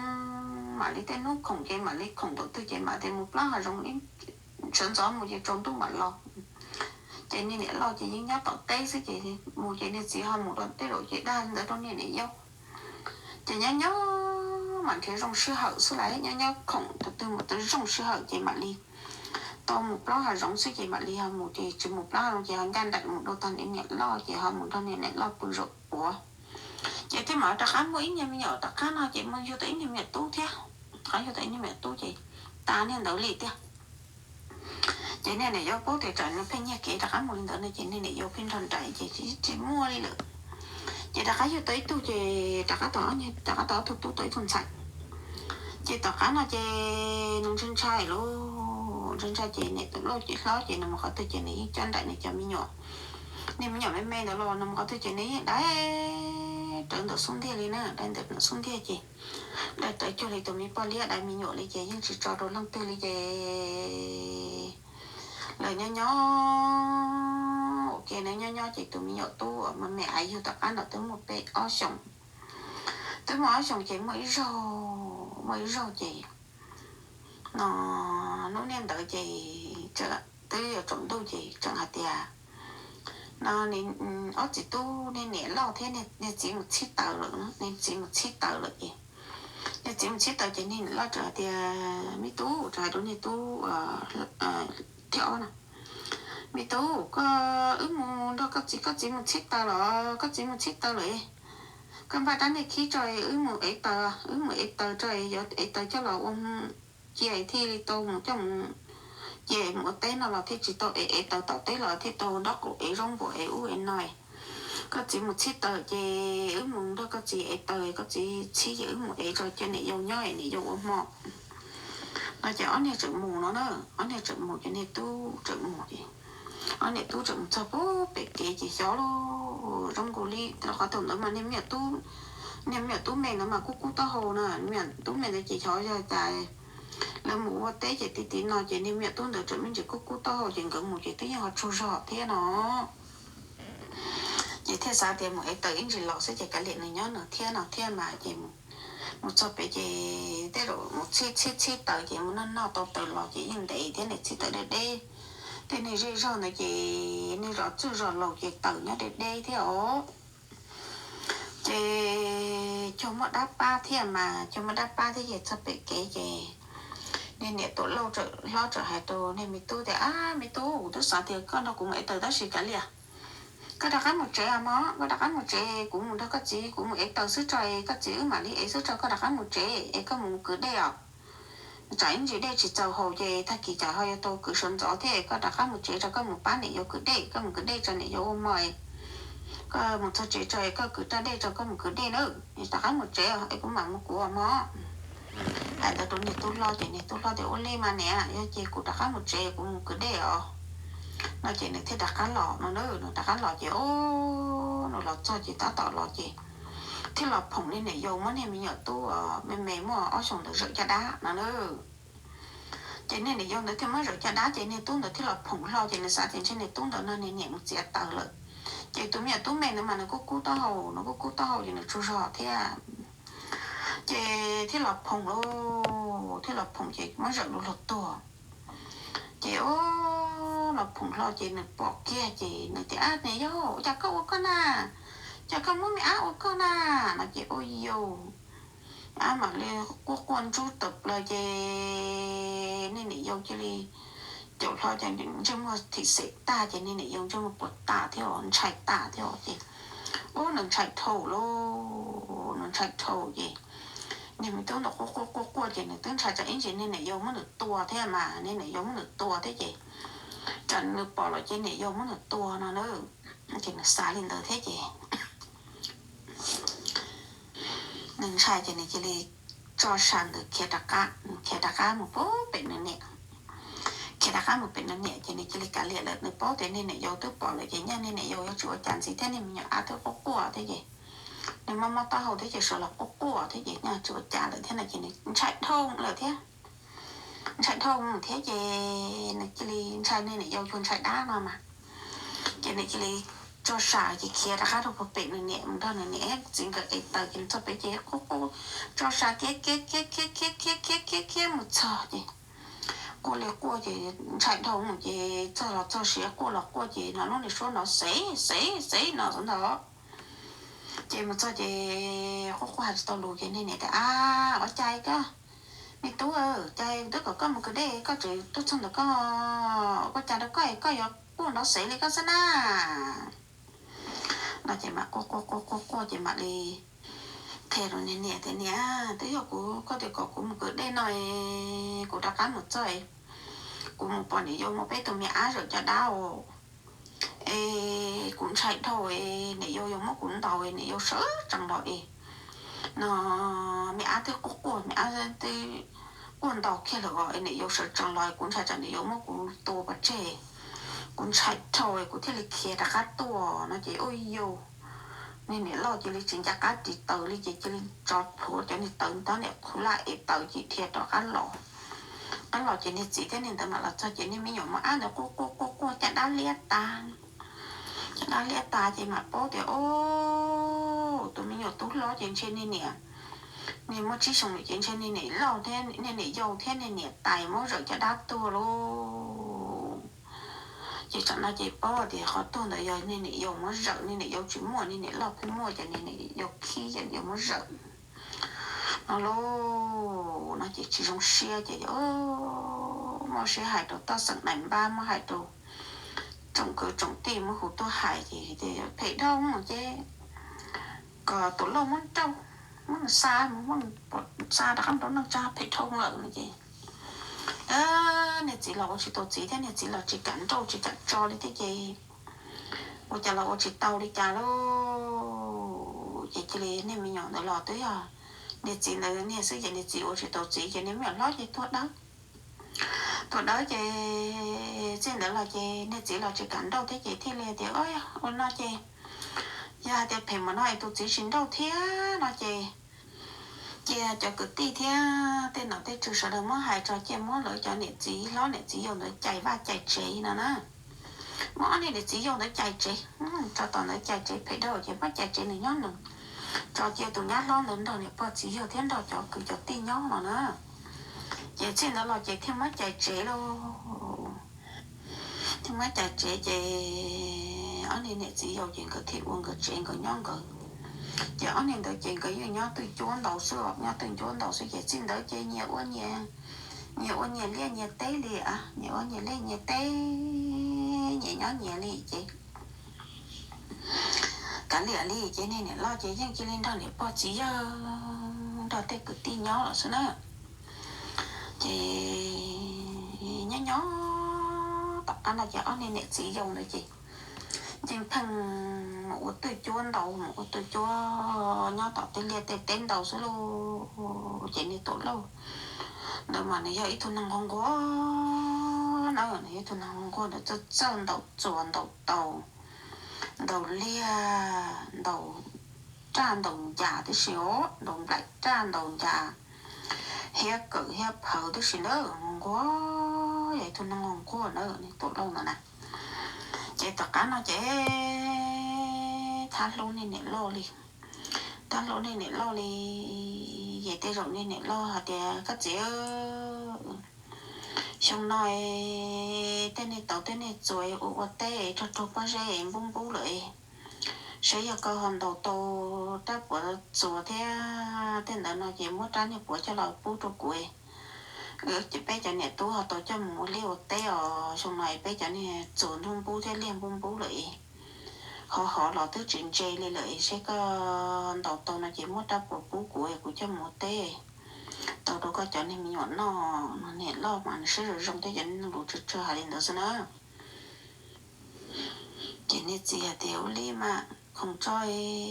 mam li tej hnub khoom ces mam li khoom thaum twg ces mam tias mus plob hav zoov ib sawv ntxov mus ces tsaus ntuj mam los. Ces niag niam loj ces yeej nyob tom teb xwb ces mus ces niag txiv ho mus rau tej zaum ces dag ntawd rau niag niam yau. Ces nyob nyob mam nrhiav zoo sij hawm xwb las, nyob nyob khoom thaum twg mus tau zoo sij hawm ces mam li tau mus plob hav zoov xwb ces mam li ho mus ces tsis mus plob hav zoov ces ho ncaj nraim mus rau tog niam niam loj ces ho mus nrog niam niam loj pw zaum puav. Ces thiaj mam rov qab muaj ib niag me nyuam tom qab no ces mus yug tau ib niag me nyuam tub thiab, rov qab yug tau ib niag me nyuam tub ces tas niag ntawd li tiag. Ces niag niam yau paub tias tsam nws pheej nyiag kev rov qab mus li ntawd no ces niag niam yau pheej nrog nraim ces tsis muaj li lawm. Ces rov qab yug tau ib tug ces rov qab tau, rov qab tau ob tug tub tau ib tug ntxhais. Ces tom qab no ces nws ntshai ntshai lauj, ntshai ntshai ces niam tus lauj ces hlob ces nws mus qhov twg ces nws yeej coj nraim nws cov me nyuam. Niag me nyuam me me ntawd los nws mus qhov twg ces nws yeej dai rawv ntawm xub ntiag li na, dai ntawm xub ntiag ces dai rawv cuag li tus me poj liab dai me nyuam li ces yeej tsis tso rau leej twg li ces lawv nyob nyob ua ke na, nyob nyob ces tus me nyuam tub uas me me av yug tom qab no twb muaj peb ob xyoos. Twb muaj ob xyoos ces muaj ib zaug, muaj ib zaug ces no hnub niaj ntawd ces twb yuav tsaus ntuj ces tseem hais tias no ob txiv tub niag niam loj thiab niag txiv mus txhib taws lawm, niag txiv mus txhib taws lawm ces niag txiv mus txhib taws ces niag niam loj tseem hais tias me tub, tseem hais rau niag tub thib ob no, me tub, koj, wb mus nrog koj txiv, koj txiv mus txhib taws los, koj txiv mus txhib taws lawm, koj npaj rab niag khib tso wb mus ev taws, wb mus ev taws tso, yuav ev taws coj los ua cia thiaj li tau mus coj mus ces mus ua teb no los thiaj tsis tau ev, ev taws tom teb los thiaj tau nraub qaum ev zaub npua ev ub ev no. Koj txiv mus txhib taws ces wb mus nrog koj txiv ev taws, koj txiv txhib ces wb mus ev tso cia niam yau nyob niam yau ua hmo no ces ob niag tseem mus no na, ob niag tseem mus ces niag tub tseem mus ces ob niag tub tseem mus txog pem kev ces xyov lauj, zoo nkaus li rau qhov thaum ntawd mas niag me nyuam tub, niag me nyuam tub me ntawd mas kub kub taub hau na, me nyuam tub me ntawd ces xyov yog cas lawv mus ua teb ces ti ti no ces niag me nyuam tub ntawd tseem me ntsis kub kub taub hau ces nkawd mus ces twb yeej ho tsaug zog thiab no. Ces thiaj xav tias mus ev taws ib ntsis los xwb ces kav liam nws nyob nws thiab no thiab mas ces mus txog pem ces tej zaum mus txhib txhib txhib taws ces mus noj noj tau taws los ces yeej ntev thiab, niag txhib taws deb deb, tej niag zej zog ntawd ces niag zos txwj zos laus ces taws nyob deb deb thiab os. Ces cog muaj dab pab thiab mas, cog muaj dab pab thiab ces txog pem kev ces niag niam tuam lauj tseem, hlob tseem hais rau niag me tub tias, ab me tub, kuv twb xav tias koj nrog kuv mus ev taws tab sis kav liam, koj rov qab mus tsev os mog, koj rov qab mus tsev, kuv mus nrog koj txiv, kuv mus ev taws xwb tso, koj txiv wb mam li ev xwb tso, koj rov qab mus tsev es koj mus kwv dej os. Tsam ib ntsis dej tsis txaus haus ces tag kis tsam ho yuav tau kwv sawv ntxov thiab, koj rov qab mus tsev tso, koj mus pab niam yau kwv dej, koj mus kwv dej tso niam yau ua hmo, koj mus txog tsev tso koj kwv raj dej tso koj mus kwv dej na, rov qab mus tsev es kuv mam mus kuv os mog. Hais ntawd rau niag tub hlob ces niag tub hlob tias, ua li mas niam, yog ces kuv rov qab mus tsev kuv mus kwv dej os no ces nws thiaj rov qab los no na, nws rov qab los ces o, nws los txog ces tab tom los ces thiaj los phoom niag niam yau muab niag me nyuam tub me me muaj ob xyoos ntawd zawm caj dab no na. Ces niag niam yau ntawd thiaj muab zawm caj dab ces niag tub ntawd thiaj los phoom hlo ces nws xav tias ntshe niag tub ntawd no niag niam mus txiav taws lawm. Ces tus me nyuam tub me ntawd mas nws kuj kub taub hau, nws kuj kub taub hau ces nws tsaug zog thiab. Ces thiaj los phoom lauj, thiaj los phoom ces muab zawm luag luag tuag. Ces o, los phoom hlo ces nws pom kiag ces nws tias, ab niam yau, cas koj ua koj na, cas koj muab me ab ua koj na no ces ua yau, ab mam li quaj quaj ntsub tawm plaws ces niag niam yau cia li caum hlo ces ntsej muag thim xem tag ces niag niam yau ntsej muag puas tag thiab os, ntshai tag thiab os ces ub nws ntshai dhau lauj, nws ntshai dhau ces Niag me tub ntawd quaj quaj quaj quaj ces nws twb ntshai tsam ib ntsis niag niam yau muab nws tua thiab mas, niag niam yau muab nws tua thiab ces tsam nws pom lawm ces niam yau muab nws tua no na. Ces nws xav li ntawd thiab ces nws ntshai ces nws cia li tso sa ntawd khiav rov qab, khiav rov qab mus pem nws niam. Khiav rov qab mus pem nws niam ces nws cia li kav liam lawm, nws paub tias niag niam yau twb pom lawm ces nyaj niag niam yau yuav tsis ua cas ntxiv thiab, niag me nyuam ab twb quaj quaj thiab ces nws mob mob taub hau thiab ces sawv los quaj quaj thiab ces nyaj tsis ua cas lawm thiab no ces nws ntshai dhau lawm thiab. Ntshai dhau thiab ces nws cia li ntshai niag niam yau cuag ntshai dab no mas. Ces nws cia li tso sa ces khiav rov qab rau puag pem nws niam mus nrog nws niam txiv nkawd ev taws ces nws txog pem ces quaj quaj, tso sa khiav khiav khiav khiav khiav khiav khiav khiav khiav mus txog ces quaj li quaj ces ntshai dhau ces txog los txog siav, quaj los quaj ces hnov lub niag suab nrov xev xev xev no xwb ntag. Ces mus txog ces quaj quaj hais tsis tau lus ces niag niam tias, A, ua cas koj, me tub, cas twb kom koj mus kwv dej koj tseem tuaj txog ntawm koj, ua cas rau koj koj yuav quaj nrov xev li koj xwb na? No ces mam quaj quaj quaj quaj quaj ces mam li qhia rau niag niam tias, Niam, twb yog kuv, koj tias kom kuv mus kwv dej no, kuv rov qab mus txog, kuv mus pom niam yau muab peb tus me ab zawm caj dab os. Es kuv ntshai dhau, niam yau yuav muab kuv ntaus, niam yau sawv tsees los es no, me ab twb quaj quaj, me ab twb quaj ntaus kiag lawm os, niam yau sawv tsees los kuv ntshai tsam niam yau muab kuv tua pov tseg. Kuv ntshai dhau kuv thiaj li khiav rov qab tuaj no ces ua yus, niag niam loj cia li tsis nco qab ris taws li ces cia li tso plhuav cov niag taws ntab niam qhuv laj es taws ces dhia rov qab los. Qab los ces niag txiv thiab niag ntawd mam los txog ces niag me nyuam mos ab ntawd quaj quaj quaj quaj caj dab liab tas. Caj dab liab tas ces mam paub tias, O, tus me nyuam tub hlob ces ntshe niag niam, niag muaj tsib xyoos lawm ces ntshe niag niam loj thiab niag niam yau thiab niag niam tais muab zawm caj dab tuag lauj. Ces tsam no ces paub tias qhov tuag ntawd yog niag niam yau muab zawm, niag niam yau tsis muaj, niag niam loj pheej muaj ces niag niam yau khib ces niam yau muab zawm no lauj. No ces tsis zoo siab ces muaj siab hais rau toj xeem nais npab, muab hais rau tsoom kwv tsoom tij muab hu tuaj hais ces phem dhau ces kom tus lauj muab nrauj, muab nws xa, xa rov qab nrog neej tsa, phem dhau lawm no ces niag txiv los ua tsis tau txiv thiab, niag txiv los tsis kam nrauj tsis kam tso li thiab ces ua cas los ua tsis tau li cas lauj. Ces cia li niag me nyuam ntawd los twb yog niag txiv ntawd niag xwb ces niag txiv ua tsis tau txiv ces niag me nyuam hlob ces tuag dawb. Tuag dawb ces txij ntawd los ces niag txiv los tsis kam nrauj thiab ces thiaj li tias, Ua no ces yog hais tias phem npaum no es tus txiv tsis nrauj thiab no ces cia cov kwv tij thiab tej nom tej tswv sawv daws muab hais tso, cia muab lawv cov niam txiv hlob niam txiv yau ntawd cais vaj cais tsev no na. Muab ob niag niam txiv yau ntawd cais tsev, tso tom ntawd cais tsev, phem dhau ces muab cais tsev nws nyob nws, tso cia tus nyab hlob ntawd nrog niam pog txiv yawg thiab nrog cov kwv cov tij nyob no na. Ces txij ntawd los ces thiaj muab cais tsev lauj. Thiaj muab cais tsev ces ob niag niam txiv yau ces nkawd thiaj ua nkawd tsev nkawd nyob nkawd. Ces ob niag ntawd ces nkawd yeej nyob twj cuab ntaus xwb, nyob twj cuab ntaus xwb ces txij ntawd ces nyias ua nyias, nyias ua nyias liaj nyias teb li, nyias ua nyias liaj nyias teb, nyias nyob nyias li ces kav liam li ces niag niam loj ces yeej cia li nrog niam pog txiv yawg, nrog tej kwv tij nyob lawm xwb na. Ces nyob nyob tom qab no ces ob niag niam txiv yau ntawd ces yeej pheej mus ua twj cuab ntaus, mus ua twj cuab nyob tom tej liaj tej teb ntaus xwb lauj. Ces niag Tuam Lauj ntawd mas nws yog ib tug neeg nquag nquag na, nws yog ib tug neeg nquag nquag ntawd txawj txawj ntaus txuas ntaus taus, ntaus liaj, ntaus raj ntaus ncas tib si os, ntaus nplaim raj ntaus ncas, hiab kawm hiab phawv tib si ntawd, nquag, yog ib tug neeg nquag ntawd, niag Tuam Lauj ntawd na. Ces tom qab no ces thab hlub niag niam loj li, thab hlub niag niam loj li, ces tej zaum niag niam loj hais tias, Koj txiv, xyoo no tej niag tauv tej niag txuas ua ua teb rog rog pob zeb npub npub lawm, saib yog koj ho ntaus tau rab puav txuas thiab tej ntawd no ces muab rab niag puav coj los pub rau kuv. Ces peb cov niam tub ho tau coj mus ua liaj ua teb os, xyoo no peb cov niag txuas npub npub thiab liaj npub npub lawm. hov hov los twb tsis ntse li lawm, seb koj ntaus tau no ces muab rab puas pub kuv, kuv coj mus ua teb tau rau koj cov niag me nyuam noj. Niam loj mas nws siab zoo zoo thiab cov niag lus tsawg tsawg hais li ntawd xwb na. Ces niag txiv hais tias, ua li mas khoom tso,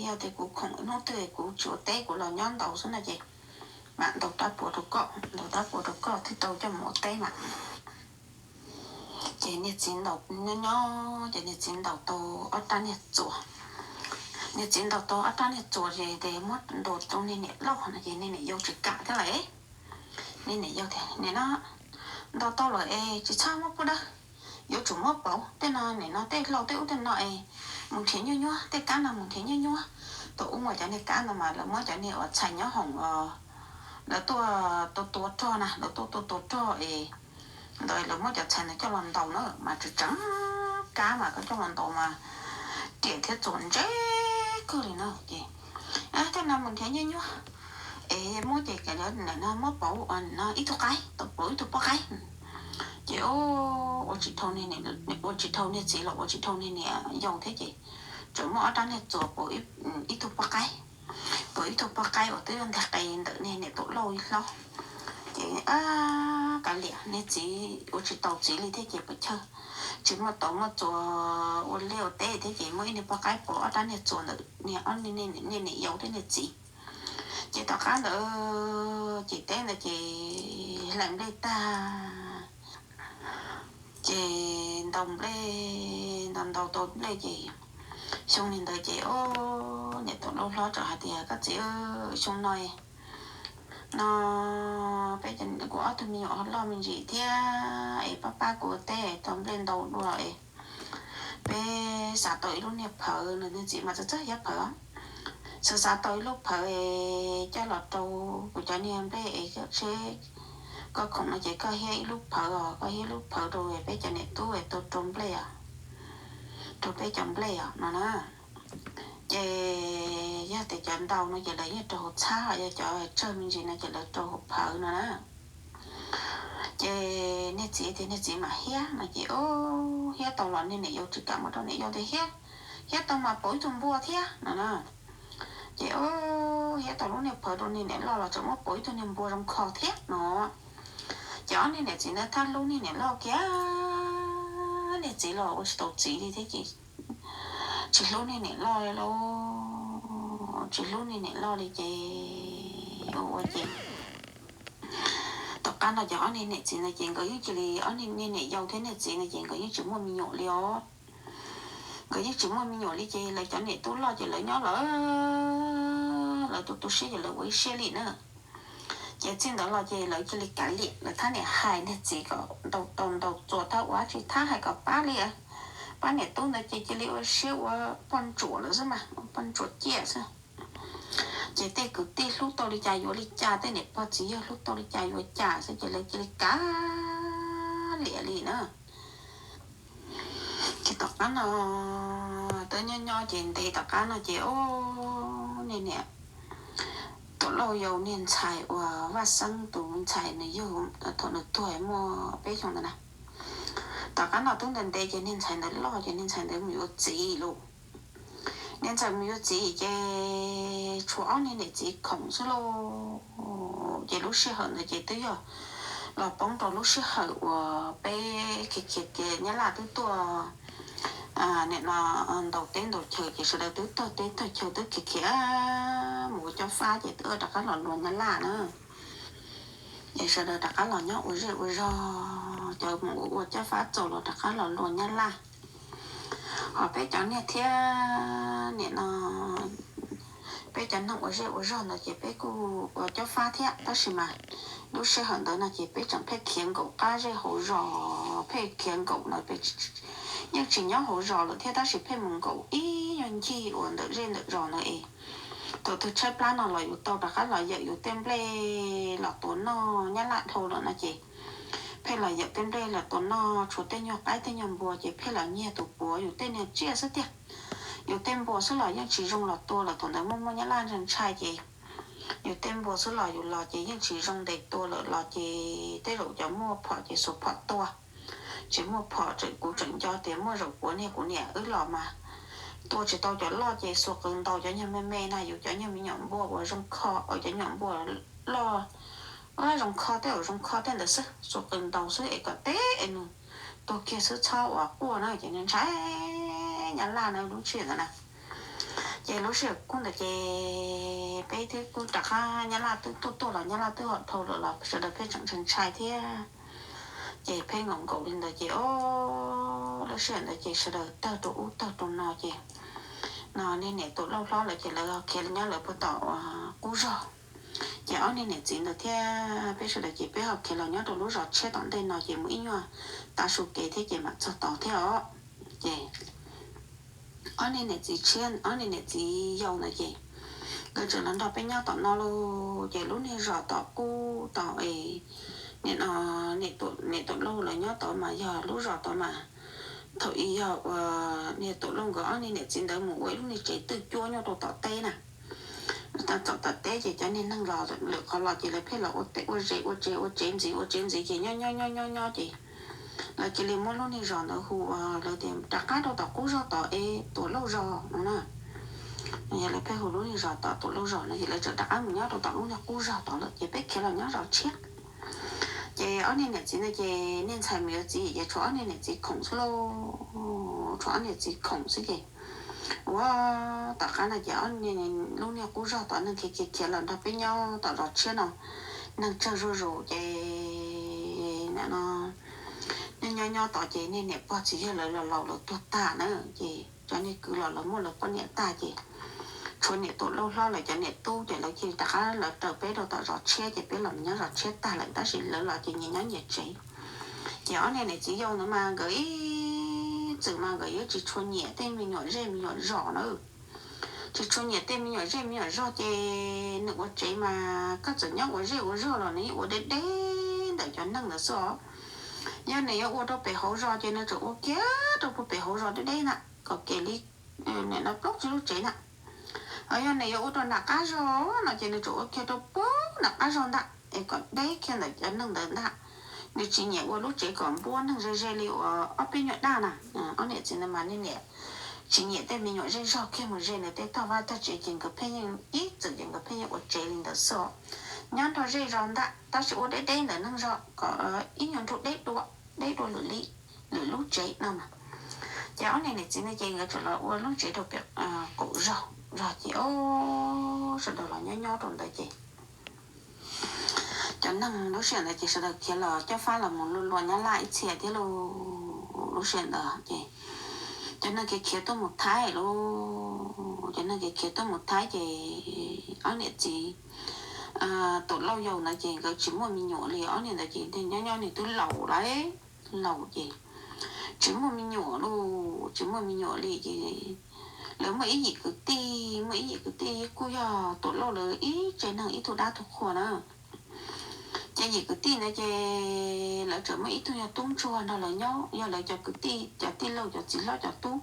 yog tias kuv khoom hnub twg kuv tsis ua teb kuv los nyob ntaus xwb no ces mam ntaus rab puas rau koj, ntaus rab puas rau koj thiaj tau coj mus ua teb mas. Ces niag txiv ntaus nyob nyob ces niag txiv ntaus tau ob rab niag txuas. Niag txiv ntaus tau ob rab niag txuas ces muab ntaus rau niag niam loj no ces niag niam yau tsis kam thiab lawm. Niag niam yau tias, niam no, ntaus tau lawm es tsis txhob muab pub dawb, yuav tsum muab pauv. Tej no nim no tej hlau tej ub tej no es mus nrhiav nyuaj nyuaj, tej kab no mus nrhiav nyuaj nyuaj. Thaum ub mas cov niag kab ntawd mas lawv muab cov niag uas txhais nyob hoom, lawv tuaj tua tua rog na, lawv tuaj tua tua rog es ntawd lawv muab cov txhais ntawd coj los ntaus na mas tseem tseem kab mas koj coj los ntaus mas riam thiab txuas ntse kawg li na ces, tej no mus nrhiav nyuaj nyuaj es muab ces muab pauv no ib tug qaib, tau pauv ib tug poj qaib. Ces ua tsis dhau, ua tsis dhau niag txiv los ua tsis dhau niag niam yau thiab ces tseem muab ob rab niag txuas pauv ib tug poj qaib, pauv ib tug poj qaib uas twb nteg qe ntawm niag niam Taum Lauj ib hlob. Ces kav liam, niag txiv ua tsis tau txiv li thiab ces pes tsawg tsis muaj tau muaj txuas ua liaj ua teb thiab ces muab ib niag poj qaib pauv ob rab niag txuas ntawm niag niam yau thiab niag txiv. Ces tom qab ntawd ces teb ntawd ces hlais nplej tag ces ntaus nplej, ntaus ntaus tau nplej ces xyoo li ntawd ces niam Taum Lauj hlob txawm hais tias, koj txiv, xyoo no no peb kuv ob tug me nyuam loj me ntsis thiab es pab pab kuv ua teb tau nplej ntau dua es peb xav tau ib lub niag phawv, nws niag txiv mas txawj txawj hiab phawv, xav xav tau ib lub phawv es coj los rau kuv cov niag nplej es seb koj khoom no ces koj hiab ib lub phawv os, koj hiab ib lub phawv rau peb cov niam tub es tau rau nplej os, rau peb cov nplej os no na. Ces yog tias cov ntau no ces lawv yeej rau hauv txhab, ho yog cov tsawg me ntsis no ces lawv rau hauv phawv no na. Ces niag txiv tias niag txiv mam hiab no ces hiab tau los niag niam yau tsis kam mus rau niam yau tias hiab, hiab tau mas pauv ib tug npua thiab no na. Ces hiab tau lub niag phawv rau niag niam loj los tseem muab pauv ib tug niag npua zoo kho thiab no. Ces ob niag niam txiv ntawd thab hlub niag niam loj kiag, niag txiv los ua tsis tau txiv li thiab ces tsis hlub niag niam loj li lauj, tsis hlub niag niam loj li ces ua ua ces tom qab no ces ob niag niam txiv no ces nkawd yeej cia li, ob niag niam yau thiab niag txiv no ces nkawd yeej tsis muaj me nyuam li os. Nkawd yeej tsis muaj me nyuam li ces lawv cov niam tub loj ces lawv nyob lawv, lawv tu tu siab ces lawv ua ib siab li na. Ces txij ntawd los ces lawv cia li kav liam, lawv thab niam hais niag txiv kom ntaus tau ntaus txuas tau ua tsis thab hais kom pab li, pab niam tub ntawd ces cia li ua siab ua poj ntsuam lawm xwb mas, ua poj ntsuam ciaj xwb. Ces tej kwv tij hlub tau li cas yuav li cas, tej niam pog txiv yawg hlub tau li cas yuav cas xwb ces lawv cia li kav liam li na. Ces tom qab no, twb nyob nyob ces ntev tom qab no ces niag niam Taum Lauj yau niag ntxhais uas Vaj Xeeb tus ntxhais nws yug thaum nws tuag muaj peb xyoos ntawd na. Tom qab no twb ntev ntev ces niag ntxhais ntawd loj ces niag ntxhais ntawd mus yuav txiv lauj. Niag ntxhais mus yuav txiv ces tshuav ob niag niam txiv khoom xwb lauj. Ces lub sij hawm ntawd ces twb yog los poob rau lub sij hawm uas peb khiav khiav kiag Nyab Laj twb tuaj nim no ntaus teb ntaus chaw ces sawv daws twb tog teb tog chaw twb khiav khiav mus ua cob fab ces twb rov qab los luag Nyab Laj na. Ces sawv daws rov qab los nyob ua zej ua zog, cov mus ua cob fab txaus los rov qab los luag Nyab Laj. Ho peb cov niag thiab nim no peb cov neeg ua zej ua zog ntawd ces peb kuj ua cob fab thiab tab sis mas lub sij hawm ntawd no ces peb tseem pheej khiav nkaum qab zej hauv zos, pheej khiav nkaum ntawd peb yeej tsis nyob hauv zos lawm thiab tab sis pheej mus nkaum ib nyuag ncig uas ntawm zej ntawm zos ntawd es thaum twg tshaib plab no los yus tau rov qab los yawm yus tej nplej los tua noj. Nyab Laj dhau lawm no ces pheej los yawm tej nplej los tua noj, tshuav tej nyuag qaib tej nyuag npua ces pheej los nyiag tus puav yus tej niag tsiaj xwb tiag. Yus tej npua xwb los yeej tsis zoo los tua lawm, thaum ntawd muaj muaj Nyab Laj ntshai ntshai ces yus tej npua xwb los yus los ces yeej tsis zoo ntes tua lawm los ces tej zaum cov muaj phom ces xuas phom tua. Tsis muaj phom tseem kuv tseem nco tias muaj zaum puav niag kuv niam wb los mas tua tsis tau cov loj ces xuas qws ntaus cov nyuag me me na, yus cov nyuag me nyuam npua uas zoo kho, cov nyuam npua loj, zoo kho tej uas zoo kho tej ntawd xwb, xuas qws ntaus xwb es kom teb es nws tuag kiag xwb txhob uas quaj na. Ces nws ntshai nyab laj na lub sij hawm ntawd na. Ces lub sij hawm kub ntawd ces peb twb kuj rov qab, nyab laj twb tuaj tuaj los nyab laj twb ho dhau lawm los sawv daws pheej tseem ntshai ntshai thiab. Ces pheej nkaum nkaus li ntawd ces o, lub sij hawm ntawd ces sawv daws tawg rau ub tawg rau no ces no niag niam Tuam Lauj hlob lawv ces lawv khiav los nyob lawv puag tom qub zog. Ces ob niag niam txiv ntawd thiab peb sawv daws ces peb ho khiav los nyob rau lub zos tshiab tom ntej no ces mus ib nyuag tav su kev thiab ces mam txog tod thiab os. Ces ob niag niam txiv tshiab, ob niag niam txiv yau ntawd ces nkawd tseem los nrog peb nyob tom no lauj. Ces lub niag zos tom qub tod es nim no niam Tuam Lauj lawv nyob tod mas yog lub zos tod mas thaum ub yog uas niag Tuam Lauj nkawd ob niag niam txiv ntawd mus ua ib lub niag tsev twj cuab nyob rau tom teb na. Tau txog tom teb ces cov niag neeg los lawm qhov los ces lawv pheej los ua teb ua ze ua tsev ua tsev ntxiv ua tsev ntxiv ces nyob nyob nyob nyob nyob ces lawv cia li muab lub niag zos ntawd hu ua, lawv tias rov qab rau tom qub zog tod es Tuam Lauj zos no na. Yog lawv pheej hu lub niag zos tom Tuam Lauj zos no ces lawv txawm rov qab mus nyob rau tom lub niag qub zog tod lawm ces peb khiav los nyob zos tshiab. Ces ob niag niam txiv ntawd ces niag ntxhais mus yuav txiv ces tshuav ob niag niam txiv khoom xwb lauj, tshuav ob niag txiv khoom xwb ces ua tom qab no ces ob niag, lub niag qub zog tod neeg khiav khiav khiav los nrog peb nyob tom zos tshiab no, neeg tsawg zuj zus ces nim no nyob nyob nyob tod ces niag niam pog txiv yawg lawv los laus lawv tuag tag na. Ces cov niag kwv los lawv muaj lawv poj niam tag ces tshuav niam Tuam Lauj hlob lawv cov niam tub ces lawv cia li rov qab lawv raws peb rau tom zos tshiab ces peb los mus nyob zos tshiab tag lawm tab sis lawv los ces nyias nyob nyias tsev. Ces ob niag niam txiv yau ntawd mas nkawd ib txwm mas nkawd yuav tsis tshua nyiam tej me nyuam zej me nyuam zos na. Tsis tshua nyiam tej me nyuam zej me nyuam zog ces nws ua tsev mas koj txawm nyob ua zej ua zog los nws yeej ua deb deb ntawm cov neeg ntawd xwb os. Yog nws yuav ua rau pem hauv zos ces nws tseem ua kiag rau puag pem hauv zos deb deb na, kom kev li nim no plaub tsib lub tsev na. Ho yog nws yuav ua rau nram qab zog no ces nws tseem ua kiag rau puag nram qab zog ntag es kom deb kiag ntawm cov neeg ntawd ntag. Nws tsis nyiam ua lub tsev kom npuab neeg ze ze li uas ob peb nyuag daj na. Ob niam txiv ntawd mas niag niam tsis nyiam tej me nyuam zej zog kiag mus ze nws tej tog vaj tog tsev ces nkawd pheej yeej ib txwm ces nkawd pheej yeej ua tsev li ntawd xwb. Nyob nrog zej zos ntag tab sis ua deb deb ntawm neeg zos kom ib nyuag nrug deb dua, deb dua lwm li, lwm lub tsev no mas. Ces ob niag niam txiv ntawd ces nkawd tseem los ua lub tsev rau pem qaum zog zog ces o, sawv daws los nyob nyob rau ntawd ces cov neeg lub sij hawm ntawd ces sawv daws khiav los coj fab los mus luag luag nyab laj ib txhia thiab lauj. Lub sij hawm ntawd ces cov neeg khiav khiav tuaj mus Thaib lauj, cov neeg khiav khiav tuaj mus Thaib ces ob niam txiv Tuam Lauj yau ntawd ces nkawd tsis muaj me nyuam li, ob niag ntawd ces nyob nyob nws twb laus lawm, laus ces tsis muaj me nyuam lauj, tsis muaj me nyuam li ces lawv muaj ib yim kwv tij, muaj ib yim kwv tij kuj yog Tuam Lauj lawv ib tsev neeg ib tug dab tug qhua na. Ces yim kwv tij ntawd ces lawv tseem muaj ib tug yog tub ntsuag nrog lawv nyob, yog lawv cov kwv tij, cov tij laug, cov txiv hlob cov tub.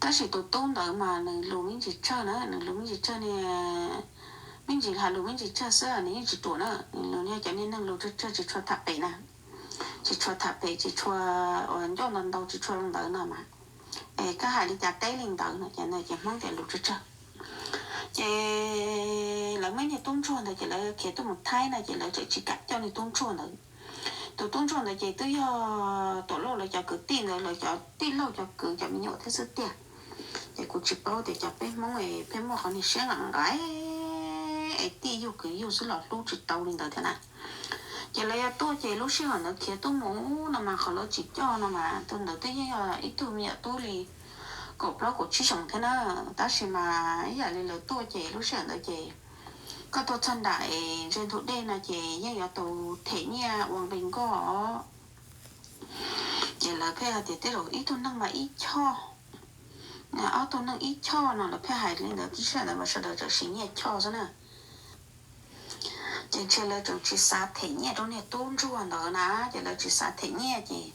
Tab sis tus tub ntawd mas nws lus me ntsis tsawg na, nws lus me ntsis tsawg ne, me ntsis hais lus me ntsis tsawg xwb nws yeej tsis ruam na, nws lus yog cov niag neeg lus tsawg tsawg tsis tshua tham pem na, tsis tshua tham pem, tsis tshua uas ncauj ntau ntau, tsis tshua ntawd no mas. Es koj hais li cas teb li ntawd no ces Hmoob tias lus tsawg tsawg. Ces lawv muaj niag tub ntsuag ntawd ces lawv khiav tuaj mus Thaib no ces lawv tseem tsis kam coj niag tub ntsuag ntawd. Tus tub ntsuag ntawd ces twb yog Tuam Lauj lawv cov kwv tij ntawd, lawv cov tij laug cov kwv cov me nyuam thiab xwb tiag. Ces kuv tsis paub tias cov peb Hmoob es pheej muaj qhov niag siab nqaim nqaim es tij yug kwv yug xwb los hlub tsis tau li ntawd thiab na. Ces lawv yuav tuaj ces lub sij hawm ntawd khiav tuaj mus no mas qhov lawv tsis coj no mas tus ntawd twb yeej yog ib tug me nyuam tub li kaum plaub kaum tsib xyoos thiab na. Tab sis mas ib yam li lawv tuaj ces lub sij hawm ntawd ces koj tuaj txog nram es ntshe ntug dej no ces yeej yuav tau them nyiaj ua nqi nkoj. Ces lawv pheej hais tias tej zaum ib tug neeg mas ib choj, ob tug neeg ib choj no lawv pheej hais li ntawd, lub sij hawm ntawd mas sawv daws tseem siv nyiaj choj xwb na. Ces ntshe lawv tseem tsis xav them nyiaj rau niag tub ntsuag ntawd na, ces lawv tsis xav them nyiaj ces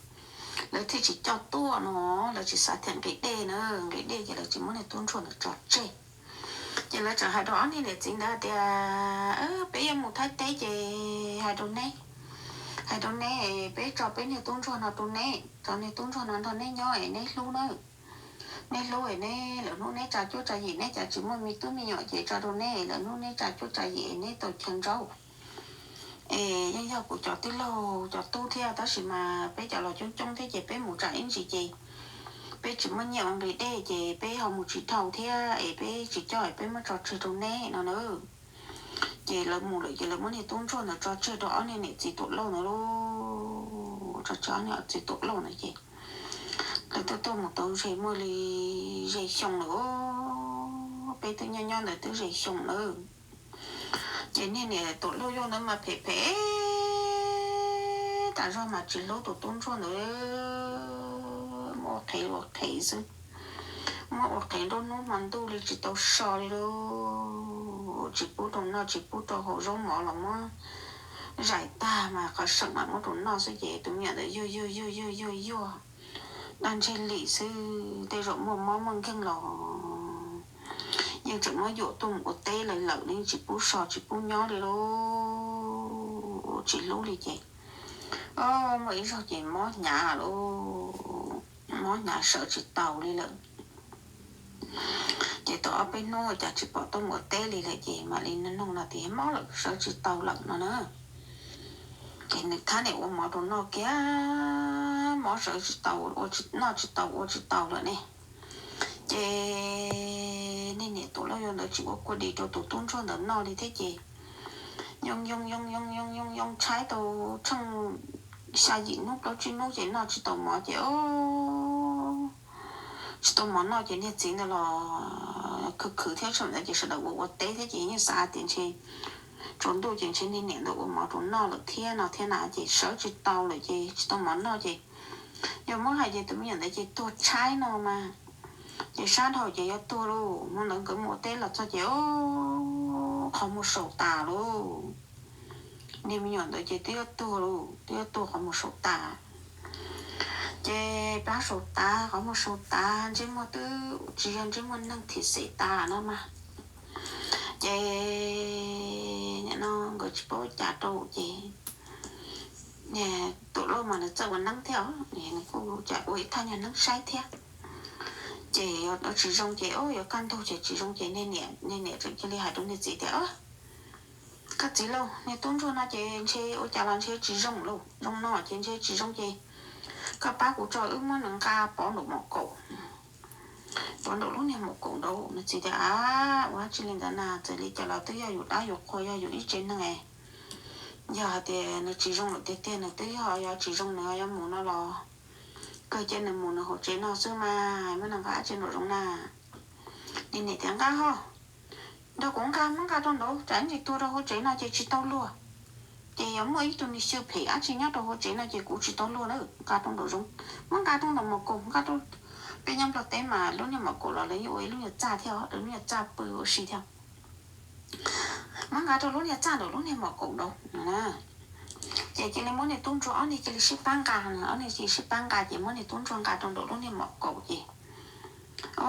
lawv thiaj tsis coj tuaj no, lawv tsis xav them nqi dej na, nqi dej ces lawv tsis muab niag tub ntsuag ntawd tso tseg. Ces lawv tseem hais rau ob niag niam txiv ntawd tias, peb yuav mus Thaib teb ces hais rau neb, hais rau neb, peb tso peb niag tub ntsuag no rau neb, tso niag tub ntsuag no nrog neb nyob es neb hlub nawb. Neb hlub es neb lawv hnub neb tsa cuab tsa yim, neb cas tsis muaj me tub me nyuam ces tso rau neb, lawv hnub neb tsa cuab tsa yim es neb tau chaw ntsaub. Es yeej yog kuv cov tij laug cov tub thiab, tab sis mas peb cov los coob coob thiab ces peb mus tsam ib ntsis ces peb tsis muaj nyiaj ua nqi dej ces peb ho mus tsis dhau thiab es peb tsis coj es peb muab tso tseg rau neb no na. Ces lawv mus lawm ces lawv muab niag tub ntsuag ntawd tso tseg rau ob niag niam txiv Tuam Lauj ntawd lauj. Tso tseg ob niag txiv Tuam Lauj ntawd ces lawv tuaj tuaj mus tau ze muaj li ze xyoo lawm. Peb twb nyob nyob ntawd twb ze xyoo lawm. Ces niag niam Tuam Lauj Yauj ntawd mas phem phem tas zog mas tsis hlub tus tub ntsuag ntawd, muab ua qhev ua qhev xwb. Muab ua qhev nruab hnub hmo ntuj li tsis tau so li lauj. Tsis pub rau noj tsis pub rau haus, zaub mov los muab zais tag mas qhov seem mas muab rau noj xwb ces tus me nyuam ntawd yuag yuag yuag yuag yuag yuag dag ntseg lim xwb, tej zaum muaj mob muaj nkeeg los yeej tseem muab yuam tuaj mus ua teb lawm, lawm yeej tsis pub so tsis pub nyob li lauj. Tsis hlub li ces muaj ib zaug ces mob hnyav lauj, mob hnyav sawv tsis taus li lawm. Ces tau ob peb hnub ua cas tsis pom tuaj mus ua teb li lawm ces mam li nug no tias mob lawm sawv tsis taus lawm no na. Ces nws thab niam ua mov rau noj kiag, mob sawv tsis taus, noj tsis tau ua tsis taus lawm ne. Ces niag niam Tuam Lauj Yauj ntawd tsis ua kua dis rau tus tub ntsuag ntawd noj li thiab ces yoo yoo yoo yoo yoo yoo yoo tshaib tau tsheej xya yim hnub plaub tsib hnub ces noj tsis tau mov ces tsis tau mov noj ces niag txiv ntawd los khwv khwv thiab, thaum ntawd ces sawv daws ua ua teb thiab ces yeej xav tias ntshe tsaus ntuj ces ntshe niag niam ntawd ua mov rau noj lawm thiab no thiab na ces sawv tsis tau lawm ces tsis tau mov noj ces yog muab hais ces tus me nyuam ntawd ces tuag tshaib no mas ces sab dhau ces yuav tuag lauj. Hmo ntawd nkawd mus ua teb los txog ces qhov muag sau tas lauj. Niag me nyuam ntawd ces twb yuav tuag lauj, twb yuav tuag qhov muag sau tas. Ces plab sau tas qhov muag sau tas ntsej muag twb tsis yog ntsej muag neeg thim xim tas no mas. Ces nim no nkawd tsis paub ua cas rau ces Tuam Lauj mas nws txawj ua neeb thiab os, nws kuj ua ib thaj nyuag neeb saib thiab. Ces yuav tsis zoo ces yuav kaj ntug ces tsis zoo ces niag niam tseem cia li hais rau niag txiv tias, koj txiv lauj, niag tub ntsuag no ces ntshe ua cas los ntshe tsis zoo lauj, zoo no ces ntshe tsis zoo ces koj pab kuv tso wb muab nws nqa pov nraum mom kaum, pov nraum lub niag mom kaum nraud. Nws txiv tias, a, ua dab tsi li ntawd na, txawm li cas los twb yog yus dab yus qhua, yog yus ib tsev neeg. Yog hais tias nws tsis zoo lawm tiag tiag, nws twb yog yuav tsis zoo nws yuav mus no los kawg cia nws mus nws hauv tsev no xwb mas, muab nws nqa dab tsi nraum zoov na. Niag niam tias, nqa ho, nrog kuv nqa, muab nqa rau nraud, tsam ib ntsis tuag rau hauv tsev no ces tsis tau luag. Ces yuav muaj ib tug niag xyw phem dab tsi nyob rau hauv tsev no ces kuv tsis tau luag na. Nqa rau nraum zoov, muab nqa rau nraum mom kaum, nqa rau, peb nyob Nplog teb mas lub niag mom kaum los lawv yeej ua ib lub niag txaj thiab, lub niag txaj pw ua si thiab. Muab nqa rau lub niag txaj nraum lub niag mom kaum nraud. Ces cia li muab niag tub ntsuag ob niag cia li sib pab nqa, ob niag cia li sib pab nqa ces muab niag tub ntsuag nqa rau nraum lub niag mom kaum ces o,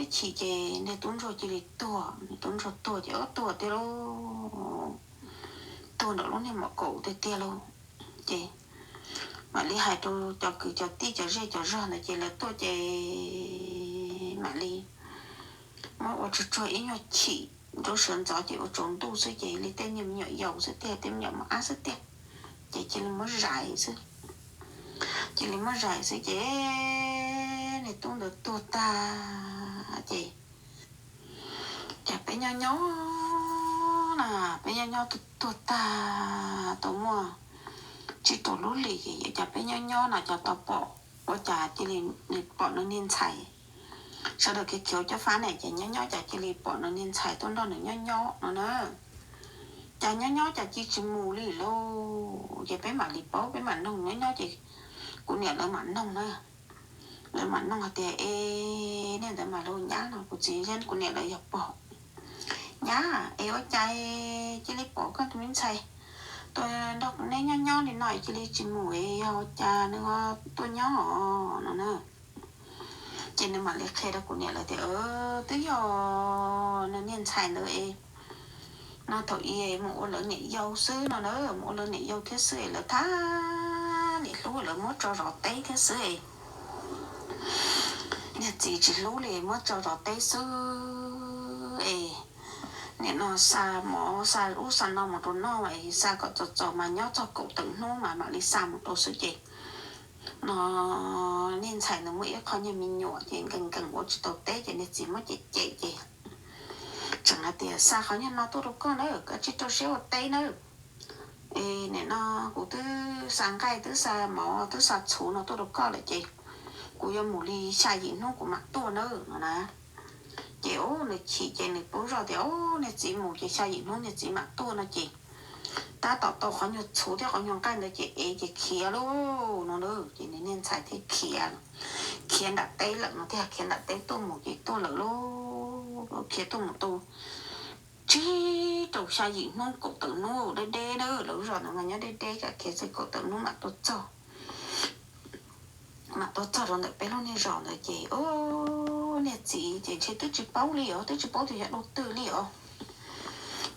ib chim ces niag tub ntsuag cia li tuag, niag tub ntsuag tuag ces o tuag tiag lauj, tuag nraum lub niag mom kaum tiag tiag lauj. Ces mam li hais rau cov kwv cov tij cov zej cov zog ntawd ces lawv tuaj ces mam li muab ua tsuag tsuag ib nyuag chim rau sawv ntxov ces ua tsaus ntuj xwb ces li tej niag me nyuam yaus xwb tiag, tej me nyuam mos ab xwb tiag, ces cia li muab zais xwb. Cia li muab zais xwb ces niag tub ntawd tuag tag ces cas peb nyob nyob na, peb nyob nyob tuag tuag tag tau muaj tsib rau lub hlis ces cas peb nyob nyob no cas tau pom, ua cas cia li pom nws niag ntxhais. Sawv daws khiav khiav cob fab ne ces nyob nyob cas cia li pom nws niag ntxhais tuaj nrog nws nyob nyob no na. Cas nyob nyob cas cia tsis mus li lauj. Ces peb mam li paub peb mam noog nyob nyob ces kuv niam lawv mam noog na. Lawv mam noog hais tias, es niag ntawd mas luag nyab no, kuv txiv thiab kuv niam lawv yog pog. Nyab, es ua cas cia li pom koj tus me ntxhais tuaj nrog neb nyob nyob li no es cia li tsis mus es yog ua cas nws ho tuaj nyob no na. Ces nws mam li qhia rau kuv niam lawv tias, twb yog nws niag ntxhais ntawd es no thaum i mus ua lawv niam yau xwb no na, mus ua lawv niam yau thiab xwb es lawv thab niam hlub lawv muab tso zov teb thiab xwb es Niag txiv tsis hlub li, muab tso zov teb xwb es nim no xa mov xa ub xa no mus rau noj es xa kom txaus txaus mas nyob txog kaum tawm hnub mas mam li xa mus rau xwb ces no niag ntxhais nws muaj ib qho niag me nyuam ces nkees nkees ua tsis tau teb ces niag txiv muab cem cem ces tseem hais tias xa qhov niag no tuaj rau koj na, koj cia li rau siab ua teb na. Es nim no kuv twb xa nqaij twb xa mov twb xa txhuv no tuaj rau koj lawm ces kuv yuav mus li xya yim hnub kuv mam tuaj na no na. Ces ub nws chim ces nws paub zoj tias ub niag txiv mus ces xya yim hnub niag txiv mam tuaj no ces tab tom tau qhov nyuag txhuv thiab qhov nyuag nqaij ntawd ces ev ces khiav lauj no na. Ces nws niag ntxhais thiaj khiav, khiav nram teb lawm no thiaj khiav nram teb tuaj mus ces tuaj lawm lauj, khiav tuaj mus tau tsib rau xya yim hnub kaum tawm hnub deb deb na, lawv zos ntawd mas nyob deb deb kam khiav txog kaum tawm hnub mam tuaj txog. Mam tuaj txog rau ntawm peb lub niag zos ntawd ces ub niag txiv ces ntshe twb tsis paub li os, twb tsis paub tias yog dab tsi li os.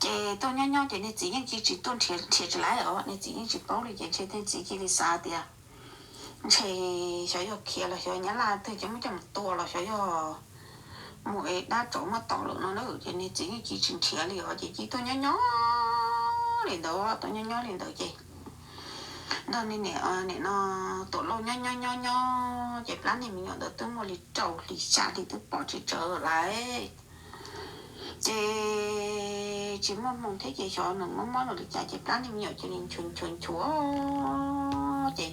Ces tuaj nyob nyob ces niag txiv yeej tsis tuaj nrhiav tsis laiv os, niag txiv yeej tsis paub li ces ntshe niag txiv cia li xav tias ntshe xyov yog khiav los xyov nyab laj twg cov muab coj mus tua los xyov yog mus ev dab tsov muab tom lawm no na. Ces niag txiv yeej cia tsis nrhiav li os, ces cia tuaj nyob nyob li ntawd, tuaj nyob nyob li ntawd ces nrog niag niam no Tuam Lauj nyob nyob nyob nyob ces plab niag me nyuam ntawd twb muaj li rau hli xya hli twb pom tsis tsawg lawm. Ces tsis muaj hmoo thiab ces xyov nws mob mob los li cas ces plab niag me nyuam cia li nchuav nchuav nchuav ces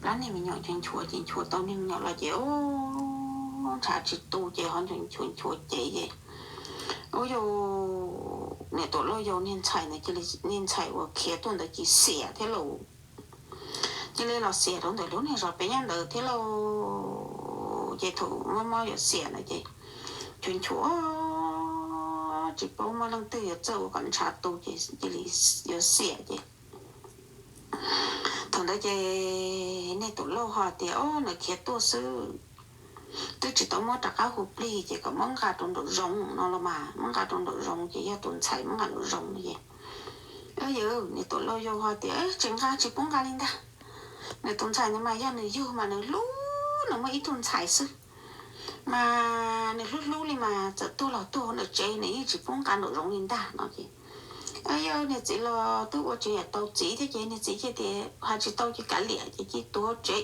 plab niag me nyuam nchuav nchuav ces nchuav tau niag me nyuam los ces ub ntshav tsis tu ces ho nchuav nchuav nchuav ces ces ub yau niam Tuam Lauj yau niag ntxhais ntawd cia li, niag ntxhais uas khiav tuaj ntawd cia li xiam thiab lauj. Cia li los xiam rau ntawm lub niag zos pem nyob ntawd thiab lauj. Ces thaum mob mob yuav xiam ntawd ces nchuav nchuav tsis paub muaj leej twg yuav txawj ua kom ntshav tu ces cia li yuav xiam ces thaum ntawd ces niag Tuam Lauj ho tias ob nws khiav tuaj xwb, twb tsis tau muab rov qab hu plig ces kom muab nqa rau nraum zoov no los mas, muab nqa rau nraum zoov ces yog tus ntxhais muab nqa nraum zoov no ces yawg niam Tuam Lauj yau ho tias tsis nqa, tsis pub nqa li ntag. Nws tus ntxhais ntawd mas yog nws yug mas nws hlub, nws muaj ib tug ntxhais xwb mas nws hlub hlub li mas txawm tuag los tuag nram tsev nws yeej tsis pub nqa nraum zoov li ntag no ces yawg niag txiv los twb ua tsis yam tau txiv thiab ces niag txiv cia tias hais tsis tau ces kav liam ces cia li tuag hauv tsev.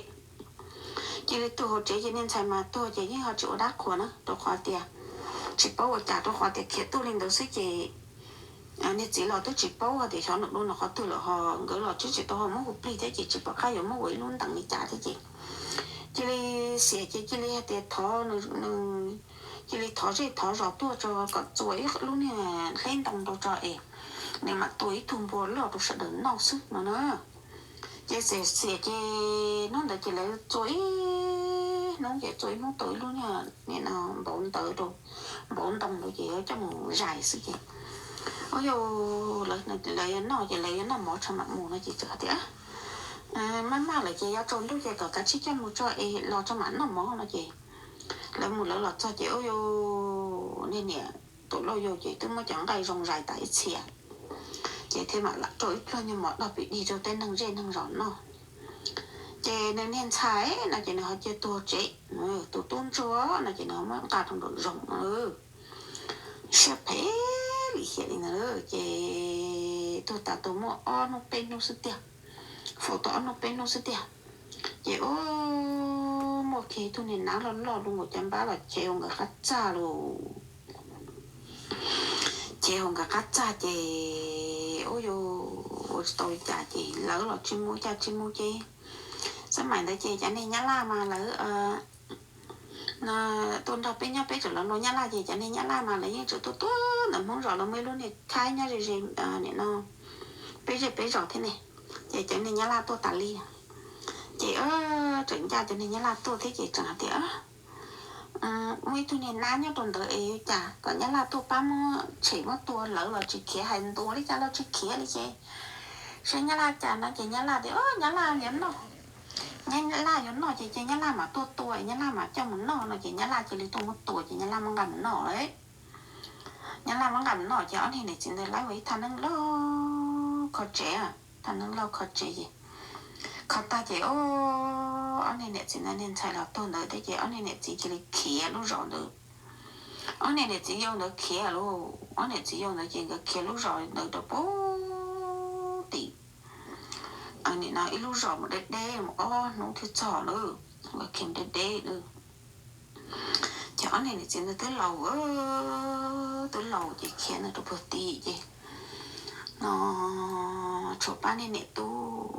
Cia li tuag hauv tsev ces niag ntxhais mas tuag ces yeej ho tsis ua dab qhuas na, rau qhov tias tsis paub ua cas, rau qhov tias khiav tuaj li ntawd xwb ces niag txiv los twb tsis paub hais tias xyov nws dua nws qhov twg lawm ho nkawd los twb tsis tau ho muab hu plig thiab ces tsis pom qab yuav muab ua ib lub ntees li cas thiab ces cia li xiam ces cia li hais tias thov nws, cia li thov zej thov zos tuaj tso kom txua ib lub niag hleb ntoo rau tso es nws mam tua ib tug npua loj rau sawv daws noj xwb no na. Ces xiam xiam ces hnub ntawd ces lawv txua ib hnub ces txua ib hnub tau ib lub niag npauv ntawd rau, npauv ntoo rau ces coj mus zais xwb ces ua yau lawv yuav noj ces lawv yuav noj mov tso mam mus no ces txawm hais tias maj maj lawm ces yuav tsaus ntuj ces kom kav tsij coj mus tso es los tso mam noj mov no ces lawv mus lawv los txog ces ua yau niag niam Tuam Lauj yau ces twb muab cov nqaij zoo zais tas ib txhia ces thiaj mam lam rau ib pluag nyuag mov dog pim dig rau tej neeg zej neeg zos noj. Ces nws niag ntxhais no ces nws ho cia tuag tsev, tus tub ntsuag no ces nws ho muab nqa rau nraum zoov. Siab phem lim hiam li ntawd ces tuag tas tau muaj ob hnub peb hnub xwb tiag, faus tau ob hnub peb hnub xwb tiag. Ces ub muaj kiag ib tug niag nab loj loj lu nkaus caj npab los chev hauv nkawd qab txaj lauj. Chev hauv nkawd qab txaj ces ub yau ua tsis tau li cas ces lawv los tsis mus cas tsis mus ces xab maim ntawd ces cov niag nyab laj mas lawv no tuaj nrog peb nyob, peb tseem los nrog nyab laj ces cov niag nyab laj mas lawv yeej tseem tuaj tuaj ntawm Hmoob zos, lawv muaj ib lub niag khaib nyob ze ze nim no peb zej peb zos thiab ne, ces cov niag nyab laj tuaj tas li. Ces tseem ncaj cov niag nyab laj tuaj thiab ces tseem hais tias muaj ib tug niag nab nyob rau ntawd es cas kom nyab laj tuaj pab muab tshem muab tua, lawv los tsis khiav, hais ntuas li cas los tsis khiav li ces saib nyab laj cas no ces nyab laj tias nyab laj yuav noj, nyab laj yuav noj ces ces nyab laj mam tuaj tua, nyab laj mam coj mus noj no ces nyab laj cia li tuaj muab tua ces nyab laj muab nqa mus noj lawm. Nyab laj muab nqa mus noj ces ob niag niam txiv ntawd laib ua ib thaj neeb loj kho tsev, thaj neeb loj kho tsev ces kho tag ces o ob niag niam txiv ntawd niag ntxhais los tuag ntawd thiab ces ob niag niam txiv cia li khiav lub zos ntawd. Ob niag niam txiv yau ntawd khiav lauj, ob niam txiv yau ntawd ces nkawd khiav lub zos ntawd rau pem tim, nim no ib lub zos mus deb deb mus ob hnub thiaj txog lawm, nkawd khiav deb deb lawm. Ces ob niag niam txiv ntawd twb laus, twb laus ces khiav ntawd rau puag tim ces no tshuav pab niag niam tub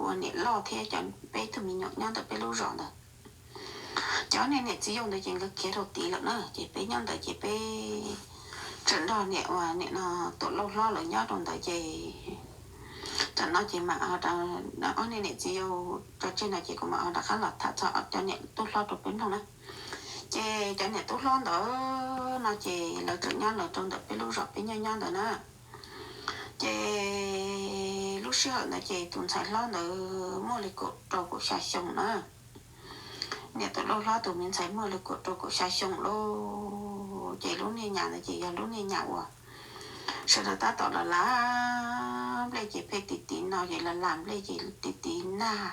uas niam loj thiab cov peb tug me nyuam nyob ntawm peb lub zos ntawd. Ces ob niag niam txiv yau ntawd ces nkawd khiav rau tid lawm na, ces peb nyob ntawd ces peb tseem nrog niam uas nim no Tuam Lauj hlob lawv nyob rau ntawd ces tam no ces mam, ob niag niam txiv yau tso tseg no ces kuv mam ho rov qab los tham txog cov niam tub hlob rau peb mloog na. Ces cov niam tub hlob ntawd no ces lawv tseem nyob lawv rau ntawm peb lub zos peb nyob nyob ntawd na. Ces lub sij hawm ntawd ces tus ntxhais hlob ntawd muaj li kaum rau kaum xya xyoo na. Niam Tuam Lauj hlob tus me ntxhais muaj li kaum rau kaum xya xyoo lauj. Ces lub niag nyam ntawd ces yog lub niag nyam uas sawv daws tab tom los lav nplej ces pheej tiv tiv no ces los lav nplej ces tiv tiv nag.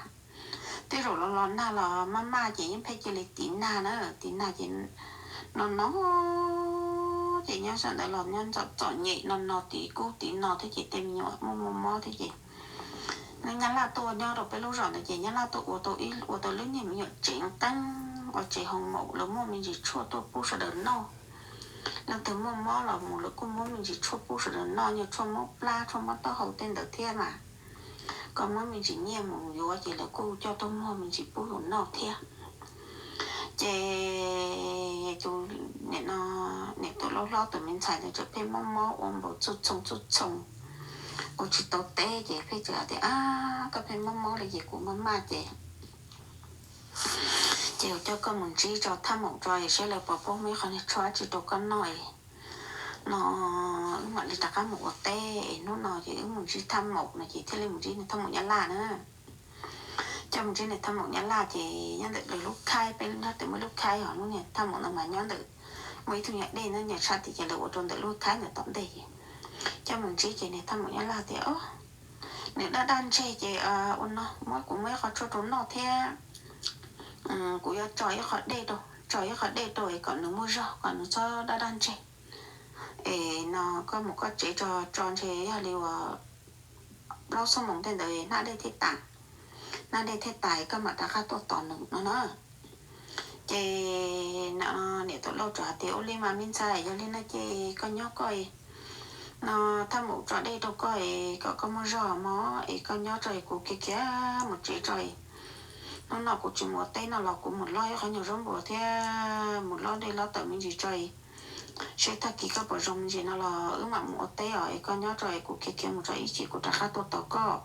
Tej zaum los los nag los maj maj ces yeej pheej cia li tiv nag na, tiv nag ces no no ces nyob sawv ntawd los nyob txom txom nyem no no tiv kub tiv no thiab ces tej me nyuam muaj muaj mob thiab ces nyab laj tuaj nyob rau peb lub zos ntawd ces nyab laj tuaj ua tau ib, ua tau lub niag me nyuam tsev qeeb ua tsev hoo maum, lawv muaj me ntsis tshuaj tuaj pub sawv daws noj. Leej twg muaj mob los mus lawv kuj muab me ntsis tshuaj pub sawv daws noj, nyuag tshuaj mob plab tshuaj mob taub hau tej ntawd thiab mas. Koj muab me ntsis nyiaj mus yuav ces lawv kuj coj tuaj muag me ntsis pub yus noj thiab. Ces tus nim no niam Tuam Lauj hlob tus me ntxhais ntawd tseem pheej mob mob ua npaum txhua txhoo txhua txhoo, ua tsis tau teb ces pheej tseem hais tias, Ab, koj pheej mob mob li ces kuv maj maj ces ces kuv coj koj mus ntsib tso thaj maum tso es saib lawv puas pub muaj ib qho niag tshuaj dab tsi rau koj noj no wb mam li rov qab mus ua teb es hnub no ces wb mus ntsib thaj maum no ces thiaj li mus ntsib niag thaj maum nyab laj na. Coj mus ntsib niag thaj maum nyab laj ces nyob ntawm lawv lub khaib, peb nyob twb muaj lub khaib hos lub niag thaj maum ntawd mas nyob ntawm muaj ib tug nyuag dej na, nyuag sab tid ces lawv ua rau ntawm lub khaib ntawd tom ntej ces coj mus ntsib ces niag thaj maum nyab laj tias, Nws daj daj ntseg ces ua no muab kuv muab ib qho tshuaj rau noj thiab kuv yuav tso ib qho dej rau, tso ib qho dej rau es kom nws muaj zog kom nws txhob daj daj ntseg. Es no koj mus koj tsev tso, tso ntshe yog li uas plaub xuab moos tej ntawd hnab dej thiaj tas, hnab dej thiaj tas koj mam rov qab tuaj tos nws no na. Ces niam Tuam Lauj txawm hais tias, Ua li mas me ntxhais, yog li no ces koj nyob koj no, thaj maum tso dej rau koj es kom koj muaj zog mog es koj nyob tso es kuv khiav khiav mus tsev tso. Hnub no kuv tsis mus ua teb no los kuv mus lov ib qho nyuag zaub npua thiab mus lov dej lov taws me ntsis tso, seb tag kis koj puas zoo me ntsis no los wb mam mus ua teb os es koj nyob tso es kuv khiav khiav mus tso ib chim kuv rov qab tuaj tos koj.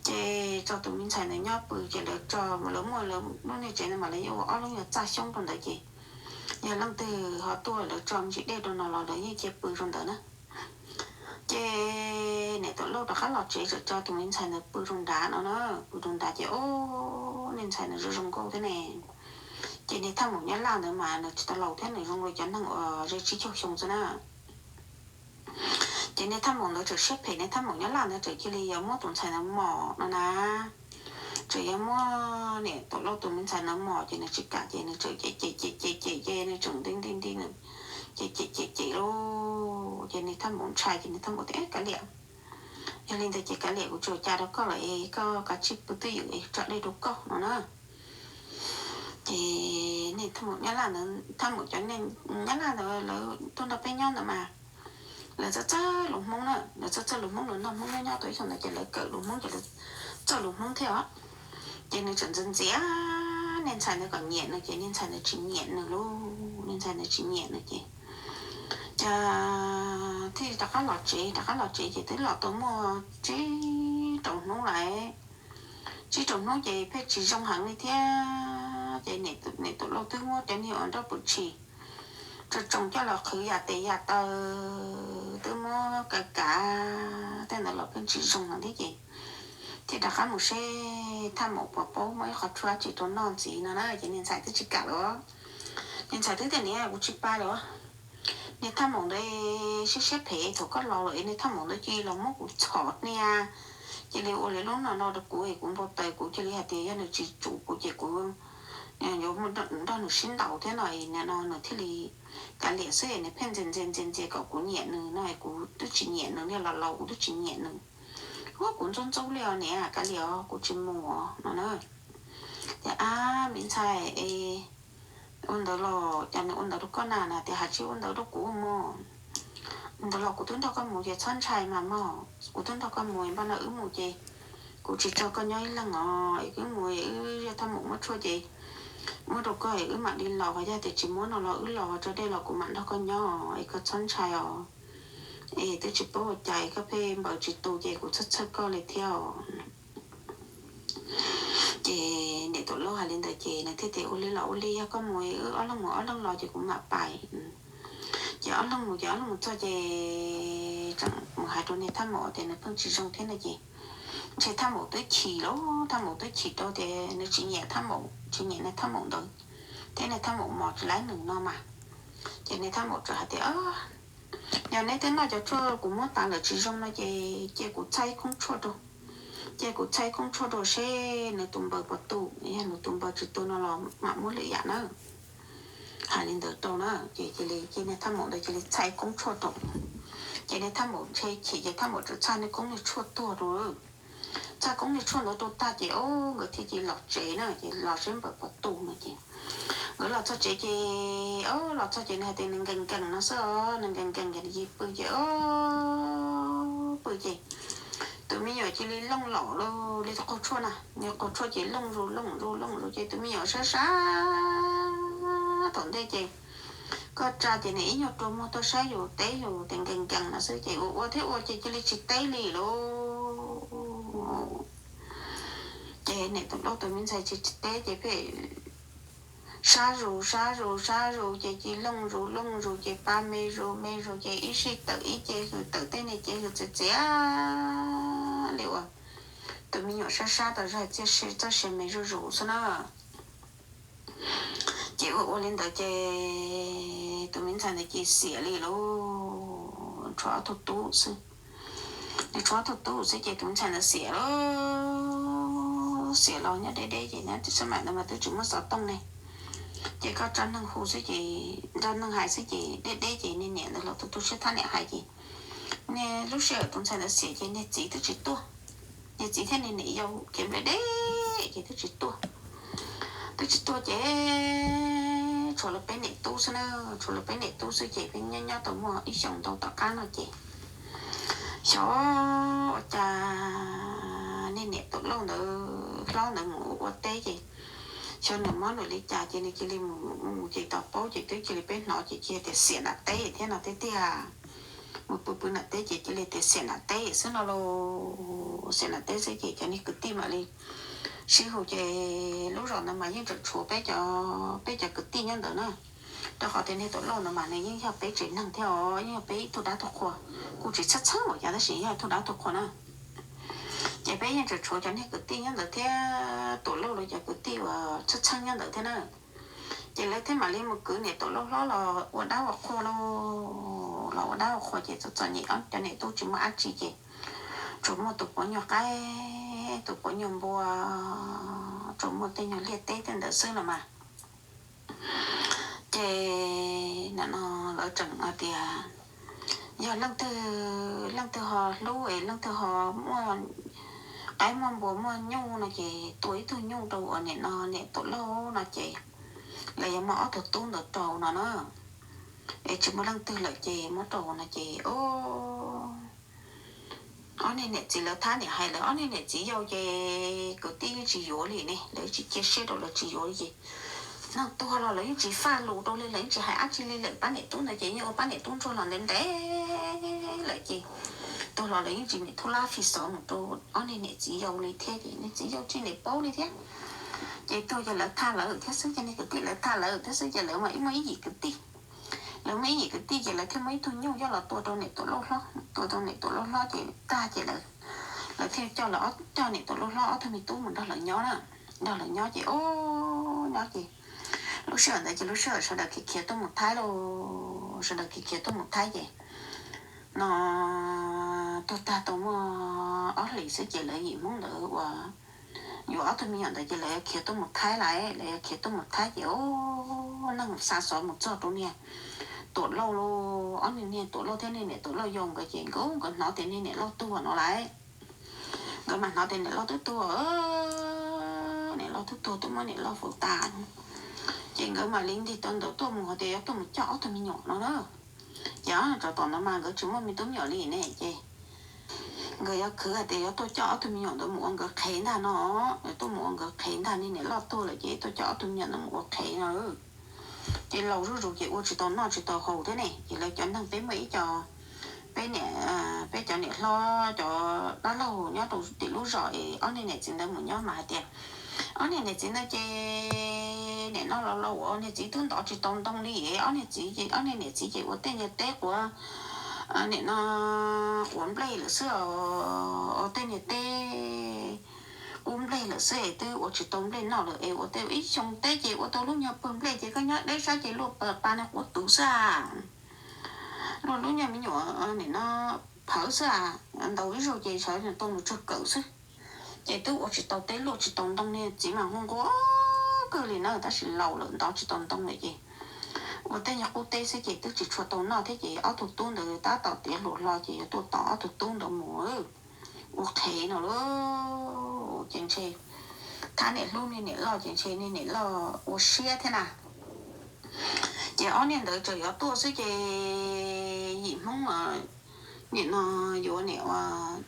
Ces tso tus me ntxhais ntawd nyob pw ces lawv tso, lawv muaj lub niag tsev ntawd mas lawv yuav ua ob lub nyuag txaj xyoob rau ntawd ces yog leej twg ho tuaj lawv tso me ntsis dej rau no los lawv yeej cia pw rau ntawd na. Ces niam Tuam Lauj rov qab los tsev txawm tso tus me ntxhais ntawd pw rau nrad no na, pw rau nrad ces ob niag ntxhais ntawd zoo zoo nkauj thiab ne. Ces niag thaj maum nyab laj ntawd mas nws tsis tau laus thiab, nws zoo li cov neeg uas ze tsib caug xyoo xwb na. Ces niag thaj maum ntawd txawm siab phem, niag thaj maum nyab laj ntawd txawm cia li yuav muab tus ntxhais ntawd mos no na. Txawm yuav muab niam Tuam Lauj tus me ntxhais ntawd mos ces nws tsis kam ces nws txawm cem cem cem cem cem ces nws txawm nti nti nti nws cem cem cem cem lauj. Ces niag thaj maum ntshai ces niag thaj maum tias, Kav liam, yog li ntawd ces kav liam, kuv tsis ua cas rau koj lawm es koj kav tsij pw twj ywm es tso dej rau koj no na. Ces niag thaj maum nyab laj ntawd, thaj maum cov nyab laj ntawd lawv tuaj nrog peb nyob ntawd mas lawv txawj txawj lus Hmoob na, lawv txawj txawj lus Hmoob, lawv noj Hmoob nyob nyob tau ib xyoo ntawd ces lawv kawm lus Hmoob ces lawv txawj lus Hmoob thiab os. Ces nws txawm ntxias ntxias niag ntxhais ntawd kom nyiam nws ces niag ntxhais ntawd tsis nyiam nws lauj, niag ntxhais ntawd tsis nyiam nws ces cas thiaj rov qab los tsev, rov qab los tsev ces twb los tau muaj tsib rau hnub lawm. Tsib rau hnub ces pheej tsis zoo heev li thiab ces niam Tuam Lauj twb muab cov niag uas nroj pwm tshis tso tsoo coj los qhwv yam tes yam taw, twb muab kav kav tej ntawd los pheej tsis zoo heev thiab ces thiaj rov qab mus seb thaj maum puas paub muab ib qho tshuaj dab tsi rau noj ntxiv no na ces niag ntxhais twb tsis kam lawm. Niag ntxhais twb tias, Niam, kuv tsis pab lawm. Niag thaj maum ntawd siab siab phem, thaum koj los lawm niag thaj maum ntawd cia li los muab kuv txhom niag cia li ua li lub no no rau kuv es kuv npau taws, kuv cia li hais tias yog nws tsis tsum kuv ces kuv yuav nrog nws sib ntaus thiab no, nim no nws thiaj li kav liam xwb, nws pheej ntxias ntxias ntxias ntxias kom kuv nyiam nws no, kuv twb tsis nyiam nws li, los laus kuv twb tsis nyiam nws. Ua kuv ntxub ntxub li os niam, kav liam os, kuv tsis mus no na. Tias, ab, me ntxhais, es ua ntawd los cas nws ua ntawd rau koj na? Tias, hais tsis ua ntawd rau kuv mog. Ntawd los kuv twb nrog koj mus ces txhob ntshai mas mog, kuv twb nrog koj mus, npaj no wb mus ces kuv tsis tso koj nyob ib leeg os, es wb mus, wb yog thaj maum muab tshuaj ces muab rau koj es wb mam li los, yog tias tsis muab no los wb los tso dej los kuv mam nrog koj nyob es koj txhob ntshai os. Es twb tsis paub ua cas koj pheej npaws tsis tu ces kuv txhawj txhawj koj li thiab os. Ces niam Tuam Lauj hais li ntawd ces nws thiaj tias, ua li los ua li, yog koj mus wb ob leeg mus ob leeg los ces kuv mam pais. Ces ob leeg mus ces ob leeg mus txog ces tseem mus hais rau niag thaj maum tias nws pheej tsis zoo thiab no ces ntshe thaj maum twb chim lauj, thaj maum twb chim rau tias nws tsis nyiam thaj maum, tsis nyiam niag thaj maum ntawd thiab niag thaj maum mos tsis laib nws no mas. Ces niag thaj maum txawm hais tias, yog neb twb noj cov tshuaj kuv muab tas lawm tsis zoo no ces cia kuv txhaj ib koob tshuaj rau, cia kuv txhaj ib koob tshuaj rau seb nws tus npaws puas tu, yog nws tus npaws tsis tu no los mam muab lwm yam na. Hais li ntawd rau na ces cia li, ces niag thaj maum ntawd cia li txhaj ib koob tshuaj rau. Ces niag thaj maum ntshe chim ces thaj maum txawm txhaj niag koob niag tshuaj tuag rau. Txhaj koob niag tshuaj ntawd rau tag ces o, nkawd thiaj cia li los tsev na, ces los seb npaws puas tu no ces nkawd los txog tsev ces o, los txog ces nws hais tias nws nkees nkees no xwb os, nws nkees nkees ces nws cia li pw ces o, pw ces tus me nyuam cia li looj lom li tus qaug tshuaj na, nws qaug tshuaj ces looj zus looj zus looj zus ces tus me nyuam sab sab tom ntej ces koj tsa ces nws ib nyuag rua muag tuaj saib yus teb yus tias nkees nkees no xwb ces ua ua thiab ua ces cia li tsis teb li lauj. Ces niam Tuam Lauj tus me ntxhais tsis tsis teb ces pheej sab zus sab zus sab zus ces cia li looj zus looj zus ces pab me zus me zus ces ib sij tawm ib ce hws tawm tej niag ce hws txias txias li uas tus me nyuam sab sab tas zog txiaj txoj sia me zuj zus xwb na. Ces ua ua li ntawd ces tus me ntxhais ntawd ces xiam li lauj, tshuav ob tug tub xwb. Nws tshuav ob tug tub xwb ces tus me ntxhais ntawd xiam lauj, xiam los nyob deb deb ces nyob tim sab mam ntawd mas twb tsis muaj xov tooj ne. Ces koj tso neeg hu xwb ces, tso neeg hais xwb ces deb deb ces niag niam ntawd los tu tu siab thab niam hais ces niag lub sij hawm tus ntxhais ntawd xiam ces niag txiv twb tsis tuaj. Niag txiv thiab niag niam yau kev nplej deb ces twb tsis tuaj. Twb tsis tuaj ces tshuav lawv peb niam tub xwb na, tshuav lawv peb niam tub xwb ces peb nyob nyob tau muaj ib xyoos ntau tom qab no ces xyov ua cas niag niam Tuam Lauj ntawd hlob ntawd mus ua teb ces xyov nws mob nws li cas ces nws cia li mus mus ces tau paub ces twb cia li peb hnov ces cia tias xiam nram teb thiab no tiag tiag. Mus pw pw nram teb ces cia li tias xiam nram teb xwb no los, xiam nram teb xwb ces cov niag kwv tij mam li sib hu ces lub zos ntawd mas yeej tseem tshuav peb cov, peb cov kwv tij nyob ntawd na. Rau qhov tias niag Tuam Lauj ntawd mas nws yeej yog peb tsev neeg thiab os, yeej yog peb ib tug dab tug qhua, kuj tsis txhawj txhawj ua cas tab sis yog ib tug dab tug qhua na. Ces peb yeej tseem tshuav cov niag kwv tij nyob ntawd thiab Tuam Lauj lawv cov kwv tij uas txhawj txhawj nyob ntawd thiab na. Ces lawv thiaj mam li mus kwv niam Tuam Lauj hlob los ua dab ua qhua lauj, los ua dab ua qhua ces txom txom nyem cov niam tub tsis muaj dab tsi ces tsuas muaj tus puav nyuag qaib, tus puav nyuag npua, tsuas muaj tej nyuag liaj teb tej ntawd xwb los mas. Ces nim no lawv tseem hais tias yog leej twg, leej twg ho hlub es leej twg ho muaj qaib muaj npua muaj nyuj no ces tua ib tug nyuj rau uas nim no niam Tuam Lauj no ces lawv yuav muab ob tug tub ntawd rau no na. Es tsis muaj leej twg lawm ces muab rau no ces o, ob niag niam txiv lawv thab niam hais lawv ob niag niam txiv yau ces kwv tij yeej tsis yuav li ne, lawv tsis cia siab rau lawv tsis yuav li ces neeg tuag los lawv yeej tsis faj lus rau li, lawv yeej tsis hais dab tsi li lawm. Pab niam tub ntawd ces yeej ua pab niam tub ntsuag los ntev ntev lawm ces tuag los lawv yeej tsis niam thub lab fi xov mus rau ob niag niam txiv yau li thiab ces niag txiv yau tsis niam paub li thiab. Ces tuag ces lawv thaj lawv thiab xwb, ces niag kwv tij lawv thaj lawv thiab xwb ces lawv mas ib muaj ib yim kwv tij. Lawv muaj ib yim kwv tij ces lawv thiaj muab ib tug nyuj coj los tua rau niam Tuam Lauj hlob, tua rau niam Tuam Lauj hlob ces tag ces lawv, lawv thiaj coj, coj niam Tuam Lauj hlob ob tug me tub mus nrog lawv nyob na. Nrog lawv nyob ces o, nyob ces lub sij hawm ntawd ces lub sij hawm sawv daws khiav khiav tuaj mus Thaib lauj, sawv daws khiav khiav tuaj mus Thaib ces no tuag tag tau muaj ob hlis xwb ces lawv yim Hmoob ntawd uas yuav ob tug me nyuam ntawd ces lawv yuav khiav tuaj mus Thaib lawm, lawv yuav khiav tuaj mus Thaib ces ub, neeg xa xov mus txog rau niag Tuam Lauj, ob niag Tuam Lauj thiab niag niam Tuam Lauj yau nkawd ces nkawd, nkawd hnov tias niag niam loj tuag no lawm. Nkawd mas hnov tias niam loj twb tuag, niam loj twb tuag, twb muab niam loj faus tas. Ces nkawd mam li ntig tau ntawd tuaj mus hais tias yuav tuaj mus coj ob tug me nyuam no na. Ces tsov tom ntawd mas nkawd tsis muaj me tub me nyuam li ne ces nkawd yuav khwv hais tias yuav tuaj coj ob tug me nyuam ntawd mus ua nkawd qhev ntag no, yuav tuaj mus ua nkawd qhev ntag, niag niam loj tuag lawm ces tuaj coj ob tug me nyuam ntawd mus ua qhev no. Ces laus zuj zus ces ua tsis tau noj tsis tau haus thiab ne. Ces lawv cov neeg peb muaj ib co, peb niam, peb cov niam hlob cov dab laug nyob rau tim lub zos es ob niag niam txiv ntawd mus nyob mas hais tias ob niag niam txiv ntawd ces nim no los laus niag txiv twb ntov tsis tau ntoo li, ob niag txiv ces, ob niag niam txiv ces ua tej niag teb quav, nim no quav nplej lawm xwb, ua tej niag teb quav nplej lawm xwb es twb ua tsis tau nplej noj lawm es ua tej ib xyoo teb ces ua tau lub nyuag pawg nplej ces koj nyob deb sab ces luaj pa niag quav tuv xwb, luaj lub nyuag me nyuam nim no phawv xwb, ntaus ib zaug ces sawv tau mus tsawg kawm xwb. Ces twb ua tsis tau teb luaj tsis tau ntoo, niag txiv mas nquag nquag kawg li na, tab sis laus lawm ntov tsis tau ntoo lawm ces ua tej nyuag qub teb xwb ces twb tsis tshua tau noj thiab ces ob tug tub ntawd tab tom tiav hluas hlo ces yuav tuaj tos ob tug tub ntawd mus ua qhev no lauj. Ces ntshe thab niam hlub niag niam loj ces ntshe niag niam loj ua siab thiab na. Ces ob niag ntawd tseem yuav tuaj xwb ces yim Hmoob nim no yuav niam,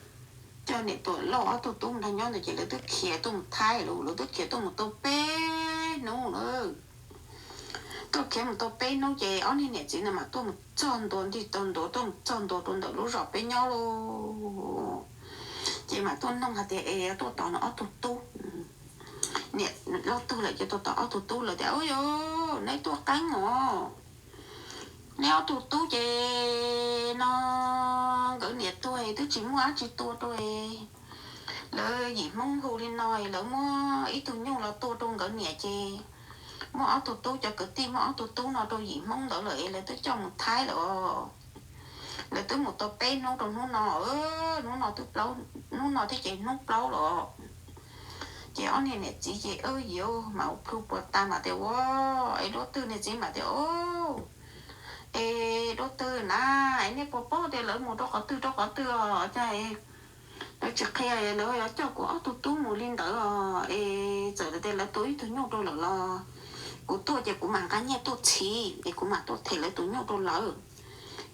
coj niam Tuam Lauj ob tug tub nrog nyob ntawd ces lawv twb khiav tuaj mus Thaib lawm, lawv twb khiav tuaj mus tau peb hnub na. Tuaj khiav mus tau peb hnub ces ob niag niam txiv ntawd mas tuaj mus txog ntua, ntig tau ntua tuaj mus txog ntua rau ntawm lub zos peb nyob lauj. Ces mas tuaj noog hais tias es tuaj tos nws ob tug tub, niam loj tuag lawm ces tuaj tos ob tug tub lawm tias, Ub yus, neb tuaj qeeb os, neb ob tug tub ces no nkawd niam tuag twb tsis muaj dab tsi tua rau. Lawv yim Hmoob hu li no, lawv muab ib tug nyuj los tua rau nkawd niam ces muaj ob tug tub, cov kwv tij muab ob tug tub no rau yim Hmoob ntawd lawm es lawv twb coj mus Thaib lawm os. Lawv twb mus tau peb hnub rau hnub no, hnub no twb plaub, hnub no thiab ces hnub plaub lawm. Ces ob niag niam txiv ces, Ub yus, mas ua plhu puas tas mas tias, Ua, es duab twg? Niag txiv mas tias, Ub, es duab twg na? Es nej puas paub tias lawv mus rau qhov twg rau qhov twg os? Cas lawv tsis qhia, lawv yuav coj kuv ob tug tub mus li ntawd os, es txawm tias lawv tua ib tug nyuj rau lawm los kuv tuaj ces kuv mam nqa nyiaj tuaj txhiv es kuv mam tuaj them lawv tus nyuj rau lawv,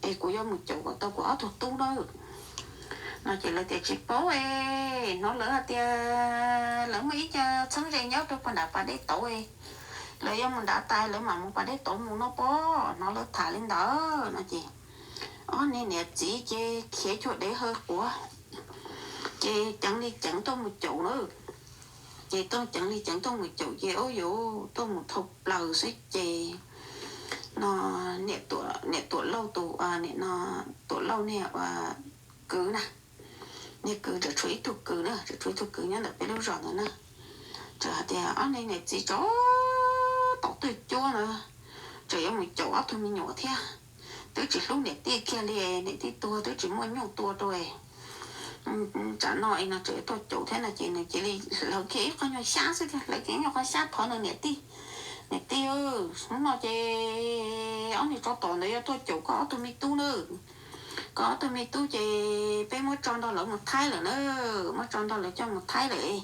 es kuv yuav mus caum kom tau kuv ob tug tub nawb. No ces lawv tias, Tsis paub es, hnov lawv hais tias lawv muaj ib co txheeb ze nyob rau puag nram pas dej tauv, lawv yuav mus nrad tas lawv mam mus pas dej tauv mus no pob, hnov lawv tham li ntawd. No ces ob niag niam txiv ces khiav cuag dev haw quav, ces ceev li ceev tuaj mus caum na. Ces tuaj ceev li ceev tuaj mus caum ces, ub yus, tuaj mus dhau plaws xwb ces no niam Tuam Lauj tus, nim no Tuam Lauj niag kwv na, niag kwv tseem tshuav ib tug kwv na, tseem tshuav ib tug kwv nyob ntawm peb lub zos ntawd na, tseem hais tias, Ob niag niam txiv tsov tom twj cuab ntawd tseem yuav mus caum ob tug me nyuam thiab, twb tsis hlub niam tij kiag li, niam tij tuag twb tsis muaj nyuj tua rau, tsam no es no tseem yuav tuaj caum thiab no ces nws cia li hlawv kiag ib qho nyuag xyab xwb, hlawv kiag ib nyuag qho xyab thov nws niam tij, Niam tij, hnub no ces ob niag tsov tom ntawd yuav tuaj caum koj ob tug me tub nawb. Koj ob tug me tub ces peb muab tso nrog lawv mus Thaib lawm na, muab tso nrog lawv coj mus Thaib lawm.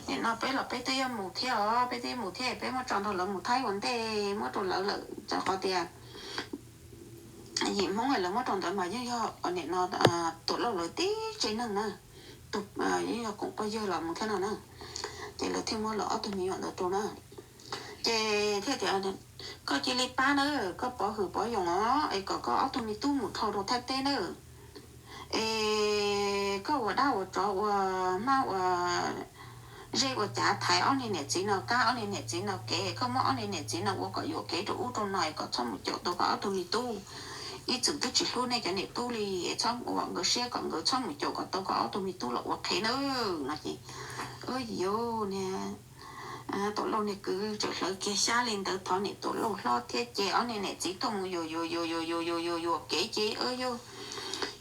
Nim no peb los peb twb yuav mus thiab os, peb twb mus thiab, peb muab tso nrog lawv mus Thaib ua ntej muab rau lawv lawm, rau qhov tias yim Hmoob lawv muab rau ntawd mas yeej yog nim no Tuam Lauj lawv tib tsev neeg na, yeej yog koom pog yawg los mus thiab no na, ces lawv thiaj muab lawv ob tug me nyuam ntawd rau na. Ces thiaj tias, Koj cia li pab na, koj pov hwm pov yoos os, es kom koj ob tug me tub mus dhau rau Thaib teb na, es koj ua dab ua tsov ua hmab ua zeb ua cav thaiv ob niag niam txiv no kab ob niag niam txiv no kev, koj muab ob niag niam txiv no ua kom yuam kev rau ub rau no, kom txhob mus caum tau koj ob tug me tub. Ib txwm twb tsis hlub nej cov niam tub li, txhob ua nkawd siab kom nkawd txhob mus caum kom tau koj ob tug me tub los ua qhev na. No ces, ub yus, niag Tuam Lauj niag kwv tseem hlawv kiag xyab li ntawd thov niam Tuam Lauj hlob thiab ces ob niag niam txiv tuaj mus yuam yuam yuam yuam yuam yuam yuam yuam kev ces, ub yus,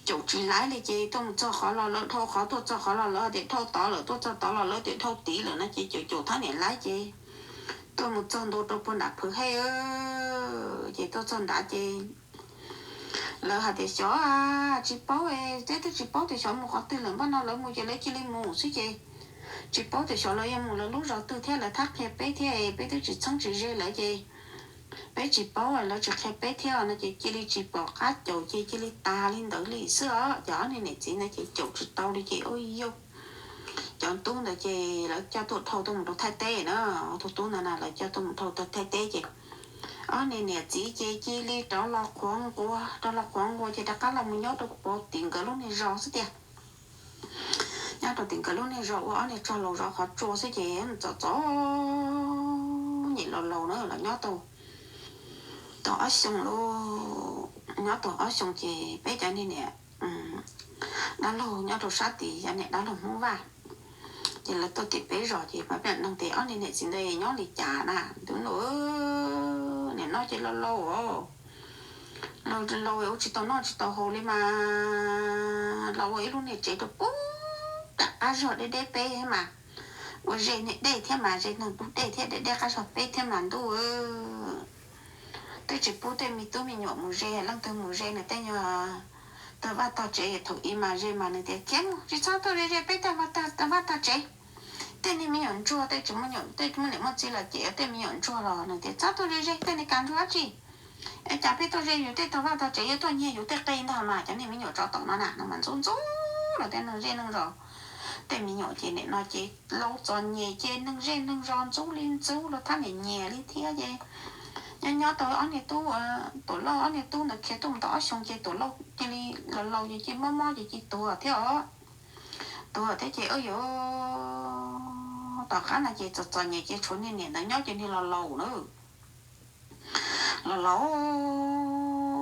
caum tsis laib li ces tuaj mus txog qhov los lawv dhau qhov, tuaj txog qhov los lawv tias dhau tod lawm, tuaj txog tod los lawv tias dhau tid lawm no ces caum caum thab niam laib ces tuaj mus txog ntua rau puag nram Phwv Hej. Ces tuaj txog nrad ces lawv hais tias xyov, tsis paub, peb twb tsis paub tias xyov mus qhov twg lawm, npaj no lawv mus ces lawv cia li mus xwb ces tsis paub tias xyov lawv yuav mus lawv lub zos twg thiab lawv thab qhia peb thiab, peb twb tsis txheeb tsis ze lawv ces peb tsis paub, lawv tsis qhia peb thiab no ces cia li tsis pom qab caum ces cia li tas li ntawd li xwb os. Ces ob niag niam txiv ntawd ces caum tsis tau li ces ua yau, cov tub ntawd ces lawv coj tuaj dhau tuaj mus rau Thaib teb na. Ob tug tub ntawd na lawv coj tuaj mus dhau tau Thaib teb ces ob niag niam txiv ces cia li rov los qhuav nquas, rov los qhuav nquas ces rov qab los mus nyob rau puag tim nkawd lub niag zos xwb tiag. Nyob rau tim nkawd lub niag zos ua ob niag tsog laus zov qhov tsua xwb ces txom txom nyem laus laus na los nyob tau tau ob xyoo lauj. Nyob tau ob xyoo ces peb cov niag niam dab laug nyob rau sab tid, cov niam dab laug Hmoob Vaj ces lawv tuaj tim peb zos ces mam peb noog tias ob niag niam txiv ntawd nyob li cas na. Tus nus nim no ces laus laus os, laus laus ua tsis tau noj tsis tau haus li mas los ua ib lub niag tsev rau puag nram qab zog deb deb peb mas ua ze niag dej thiab mas ze neeg pub dej thiab deb deb qab zog peb thiab mas ntuj, twb tsis pub tej me tub me nyuam mus ze, leej twg mus ze nws tej nyuag tag vaj tag tsev. Thaum ub mas ze mas nws tias khiav mus tsis txhob tuaj ze ze peb tag vaj tag tsev. Tej niag me nyuam ntsuag tej tsis muaj nyuam tej muaj niam muaj txiv los ces tej me nyuam ntsuag los nws tias txhob tuaj ze ze tej niag kav ntsuag dab tsi. Es cas peb tuaj ze yus tej tag vaj tag tsev yuav tuaj nyiag yus tej qe ntag mas cov niag me nyuam tsov tom no na no mas ntxub ntxub los tej neeg zej neeg zos. Tej me nyuam ces nim no ces laus txom nyem ces neeg zej neeg zos ntxub li ntxub los thab niam nyiam li thiab ces nyob nyob tau ob niag tub, Tuam Lauj ob niag tub ntawd khiav tuaj mus tau ob xyoo ces Tuam Lauj cia li laus laus ces cia mob mob ces cia tuag thiab os. Tuag thiab ces ua yuav tom qab no ces txom txom nyem ces tshuav niag niam ntawd nyob ces niag laus laus na, laus laus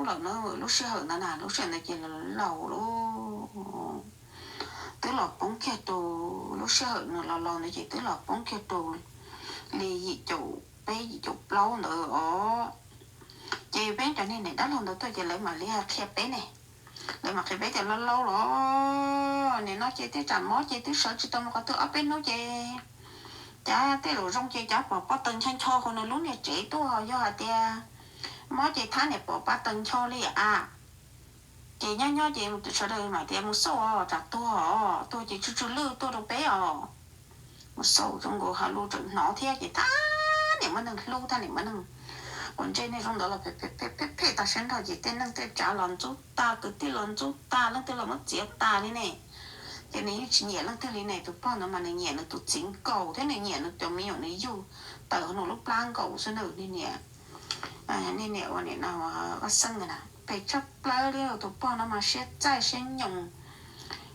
lawm na. Lub sij hawm ntawd na lub sij hawm ntawd ces laus laus lawm, twb los poob kiag rau, lub sij hawm nws laus laus ntawd ces twb los poob kiag rau li yim caum peb yim caum plaub ntawd os. Ces peb cov niag niam dab laug ntawd tuaj ces lawv mam li qhia peb ne, lawv mam qhia peb tias laus laus los nim no ces tej tsam mob ces twb sawv tsis tau mus qhov twg ob peb hnub ces cav tej laus zoo ces cav pom pob taws ncho ncho hauv nws lub niag tsev tuaj, yog hais tias mob ces thab niam pom pob taws ncho li a. Ces nyob nyob ces sawv daws mam tias mus xauj os tsam tuag os, tuag ces tsw tsw lwj tuaj rau peb os. Mus xauj zoo nkaus hais lus tseem hnov thiab ces thab niam muaj neeg hlub, thab niam muaj neeg uas ntsej neeg zoo ntawd los phem phem tag siab nrho ces tej neeg tej tsav los ntxub tag, kwv tij los ntxub tag, leej twg los muab txiav tas li ne. Ces nws yeej tsis nyiam leej twg li ne, tus pog ntawd mas nws nyiam nws tus txiv nkaus thiab nws nyiam nws cov me nyuam nws yug tawm hauv nws lub plab nkaus xwb na. Niag niam, niag niam uas nim no Vaj Xeeb na, phem tshaj plaws li. Tus pog no mas siab txaij siab nyoos,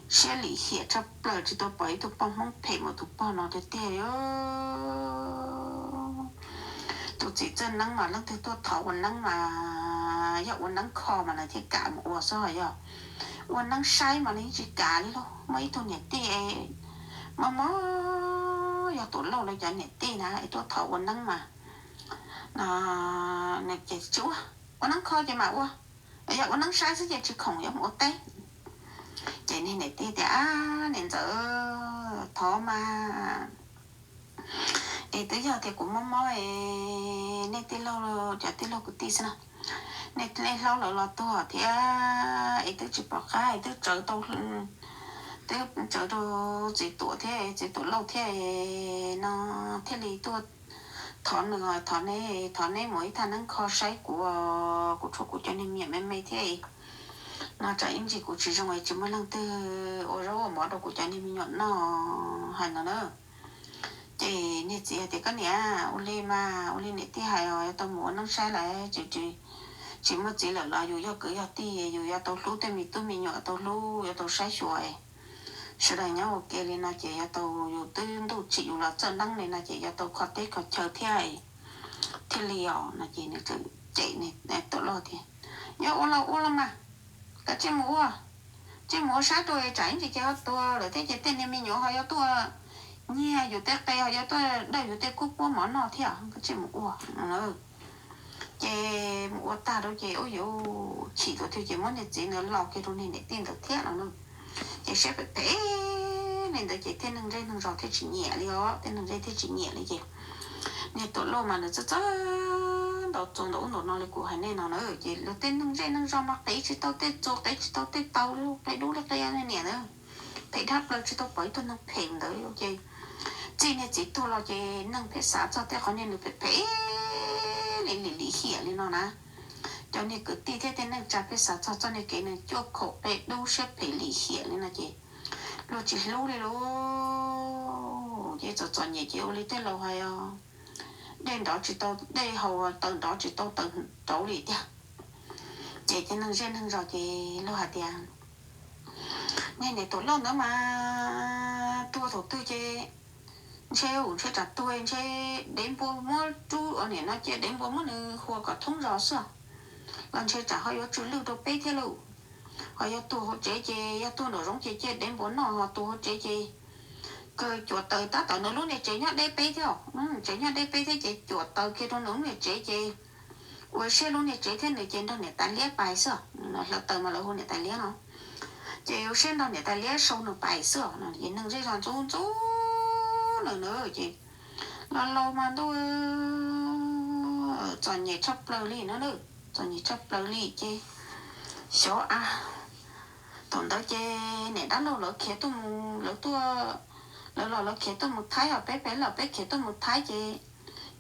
siab lim hiam tshaj plaws, tsis tau pom ib tug poj Hmoob phem mas tus pog no tiag tiag li. Tus txiv txawj neeb mas leej twg tuaj thov ua neeb mas yog ua neeb kho mas nws thiaj kam mus ua xwb, ho yog ua neeb saib mas nws yeej tsis kam li lauj. Muaj ib tug niam tij mob mob, yog Tuam Lauj lawv cov niam tij na es tuaj thov ua neeb mas no nws ces tsis ua, ua neeb kho ces mam ua, yog ua neeb saib xwb ces tsis khoom yuav mus ua teb. Ces niag niam tij tias, ab niam ntxawm, thov mas es twb yog tias kuv mob mob es nej tij laug, cov tij laug kwv tij xwb na, nej hlob lawv los tuag thiab es twb tsis pom qab es twb tsawv tau, twb tsawv rau txiv Tuam thiab txiv Tuam Lauj thiab no thiaj li tuaj thov nws, thov neb, thov neb mus ib thaj neeb kho saib kuv, kuv tshuav kuv cov niag me nyuam me me thiab no tsam ib ntsis kuv tsis zoo es tsis muaj leej twg ua zaub ua mov rau kuv cov niag me nyuam noj hais no na. Ces niag txiv hais tias, koj niam, ua li mas ua li niam tij hais os, yuav tau mus ua neeb saib lawm, tsis muaj txiv lawm los yus yog kwv yog tij yus yuav tau hlub tej me tub me nyuam, tau hlub, yuav tau saib xyuas. Sawv daws nyob ua ke li no ces yuav tau, yus twb ntuj tsim yus los txawj neeb li no ces yuav tau kho teb kho chaw thiab thiaj li os no ces nws txawm cem Tuam Lauj tias, yog ua los ua los mas, koj tsij mus ua, tsij mus ua saib rau tsam ib ntsis ces ho tuag lawm thiab ces tej niag me nyuam ho yuav tuaj nyiag yus tej qe, ho yuav tuaj dawj yus tej kub puab mov noj thiab, koj tsij mus ua. Ces mus ua tag rau ces ua yuav chim tus twg ces muab niag txiv ntawd los kiag rau niag niam tij ntawd thiab no na. Ces siab phem phem li ntawd ces tej neeg zej neeg zos thiaj tsis nyiam li os, tej neeg zej thiaj tsis nyiam li ces niag Tuam Lauj mas nws txawj txawj ntaus txuas ntaus ub ntaus no li kuv hais nej no na. Ces luag tej neeg zej neeg zos mas qiv tsis tau tej txuas, qiv tsis tau tej taw li, qiv dub li qiv niam na. Phem dhab plaws tsis tau pom ib tug neeg phem ntawd li ces txij niag txiv tuag los ces neeg pheej xav txog tej qhov niag nws phem phem li lim hiam li no na. Cov niag kwv tij thiab tej neej tsa pheej xav txog txoj niag kev nws cuaj khaum qe dub siab phem lim hiam li no ces luag tsis hlub li lauj. Ces txom txom nyem ces ua li tej laus hais os, dej nrov tsis tau dej haus, taws nrov tsis tau taws rauv li tiag. Ces cov neeg zej neeg zos ces luag hais tias, niag niam Tuam Lauj ntawd mas tuag thaum twg ces ntshe ua ntshe tsam tuag ntshe dev npua muab rub ua niam no ces dev npua muab nws hua kom thoob zos xwb, los ntshe tsam ho yuav tsw lwj rau peb thiab lauj. Ho yog tuag hauv tsev ces yog tuag nraum zoov ces cia dev npua noj, ho tuag hauv tsev ces kawg cuam taws tab tom nws lub niag tsev nyob deb peb thiab, tsev nyob deb peb thiab ces cuam taws kiag rau nws lub niag tsev ces ua siab lub niag tsev thiab nws ces nrog niam tais liab pais xwb. Hlawv taws mas lawv hu niam tais liab no. Ces ua siab nrog niam tais liab sau nws pais xwb. Ces neeg zej zos ntxub ntxub nws na ces los laus mas ntuj, txom nyem tshaj plaws li no na, txom nyem tshaj plaws li ces xyov a. Thaum ntawd ces niam dab laug lawv khiav tuaj mus, lawv tuaj, lawv los lawv khiav tuaj mus Thaib, ho peb peb los peb khiav tuaj mus Thaib ces,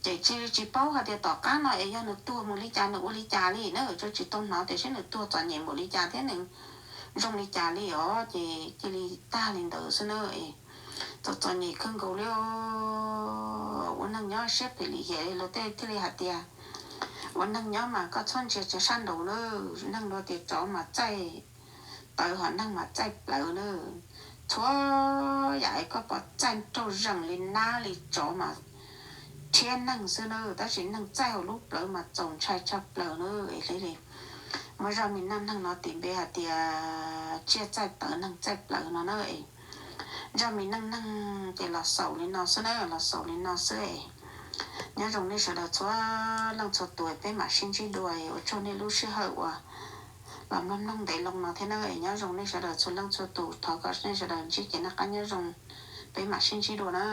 ces tsis, tsis paub hais tias tom qab no es yog nws tuag mus li cas nws ua li cas li na, tsis tau hnov tias seb nws tuag txom nyem npaum li cas thiab nws zoo li cas li os, ces cia li tag li ntawd xwb na. Txom txom nyem kawg nkaus li. Ua neeg nyob siab phem lim hiam li, luag tej thiaj li hais tias ua neeg nyob mas koj txhob ntsia tsawv sab nraud na. Neeg luag tias tsov mas txaij tawv ho neeg mas txaij plawv na. Txhua yam es koj pom txaij raug zeeg li nab li tsov mas rhiab neeg xwb na, tab sis neeg txaij hauv lub plawv mas txaus ntshai tshaj plaws na. Es li muaj zaj me neej neeg no tis npe hais tias tsiaj txaij tawv neeg txaij plawv no na. Zaj me neej neeg ces los xaus li no xwb na, los xaus li no xwb. Nyob zoo nej sawv daws txhua leej txhua tus, peb mam sib ntsib dua, ua tsaug nej lub sij hawm uas los mloog mloog ntev loo no thiab na. Nyob zoo nej sawv daws txhua leej txhua tus, thov kom nej sawv daws ntsib kev noj qab nyob zoo, peb mam sib ntsib dua na.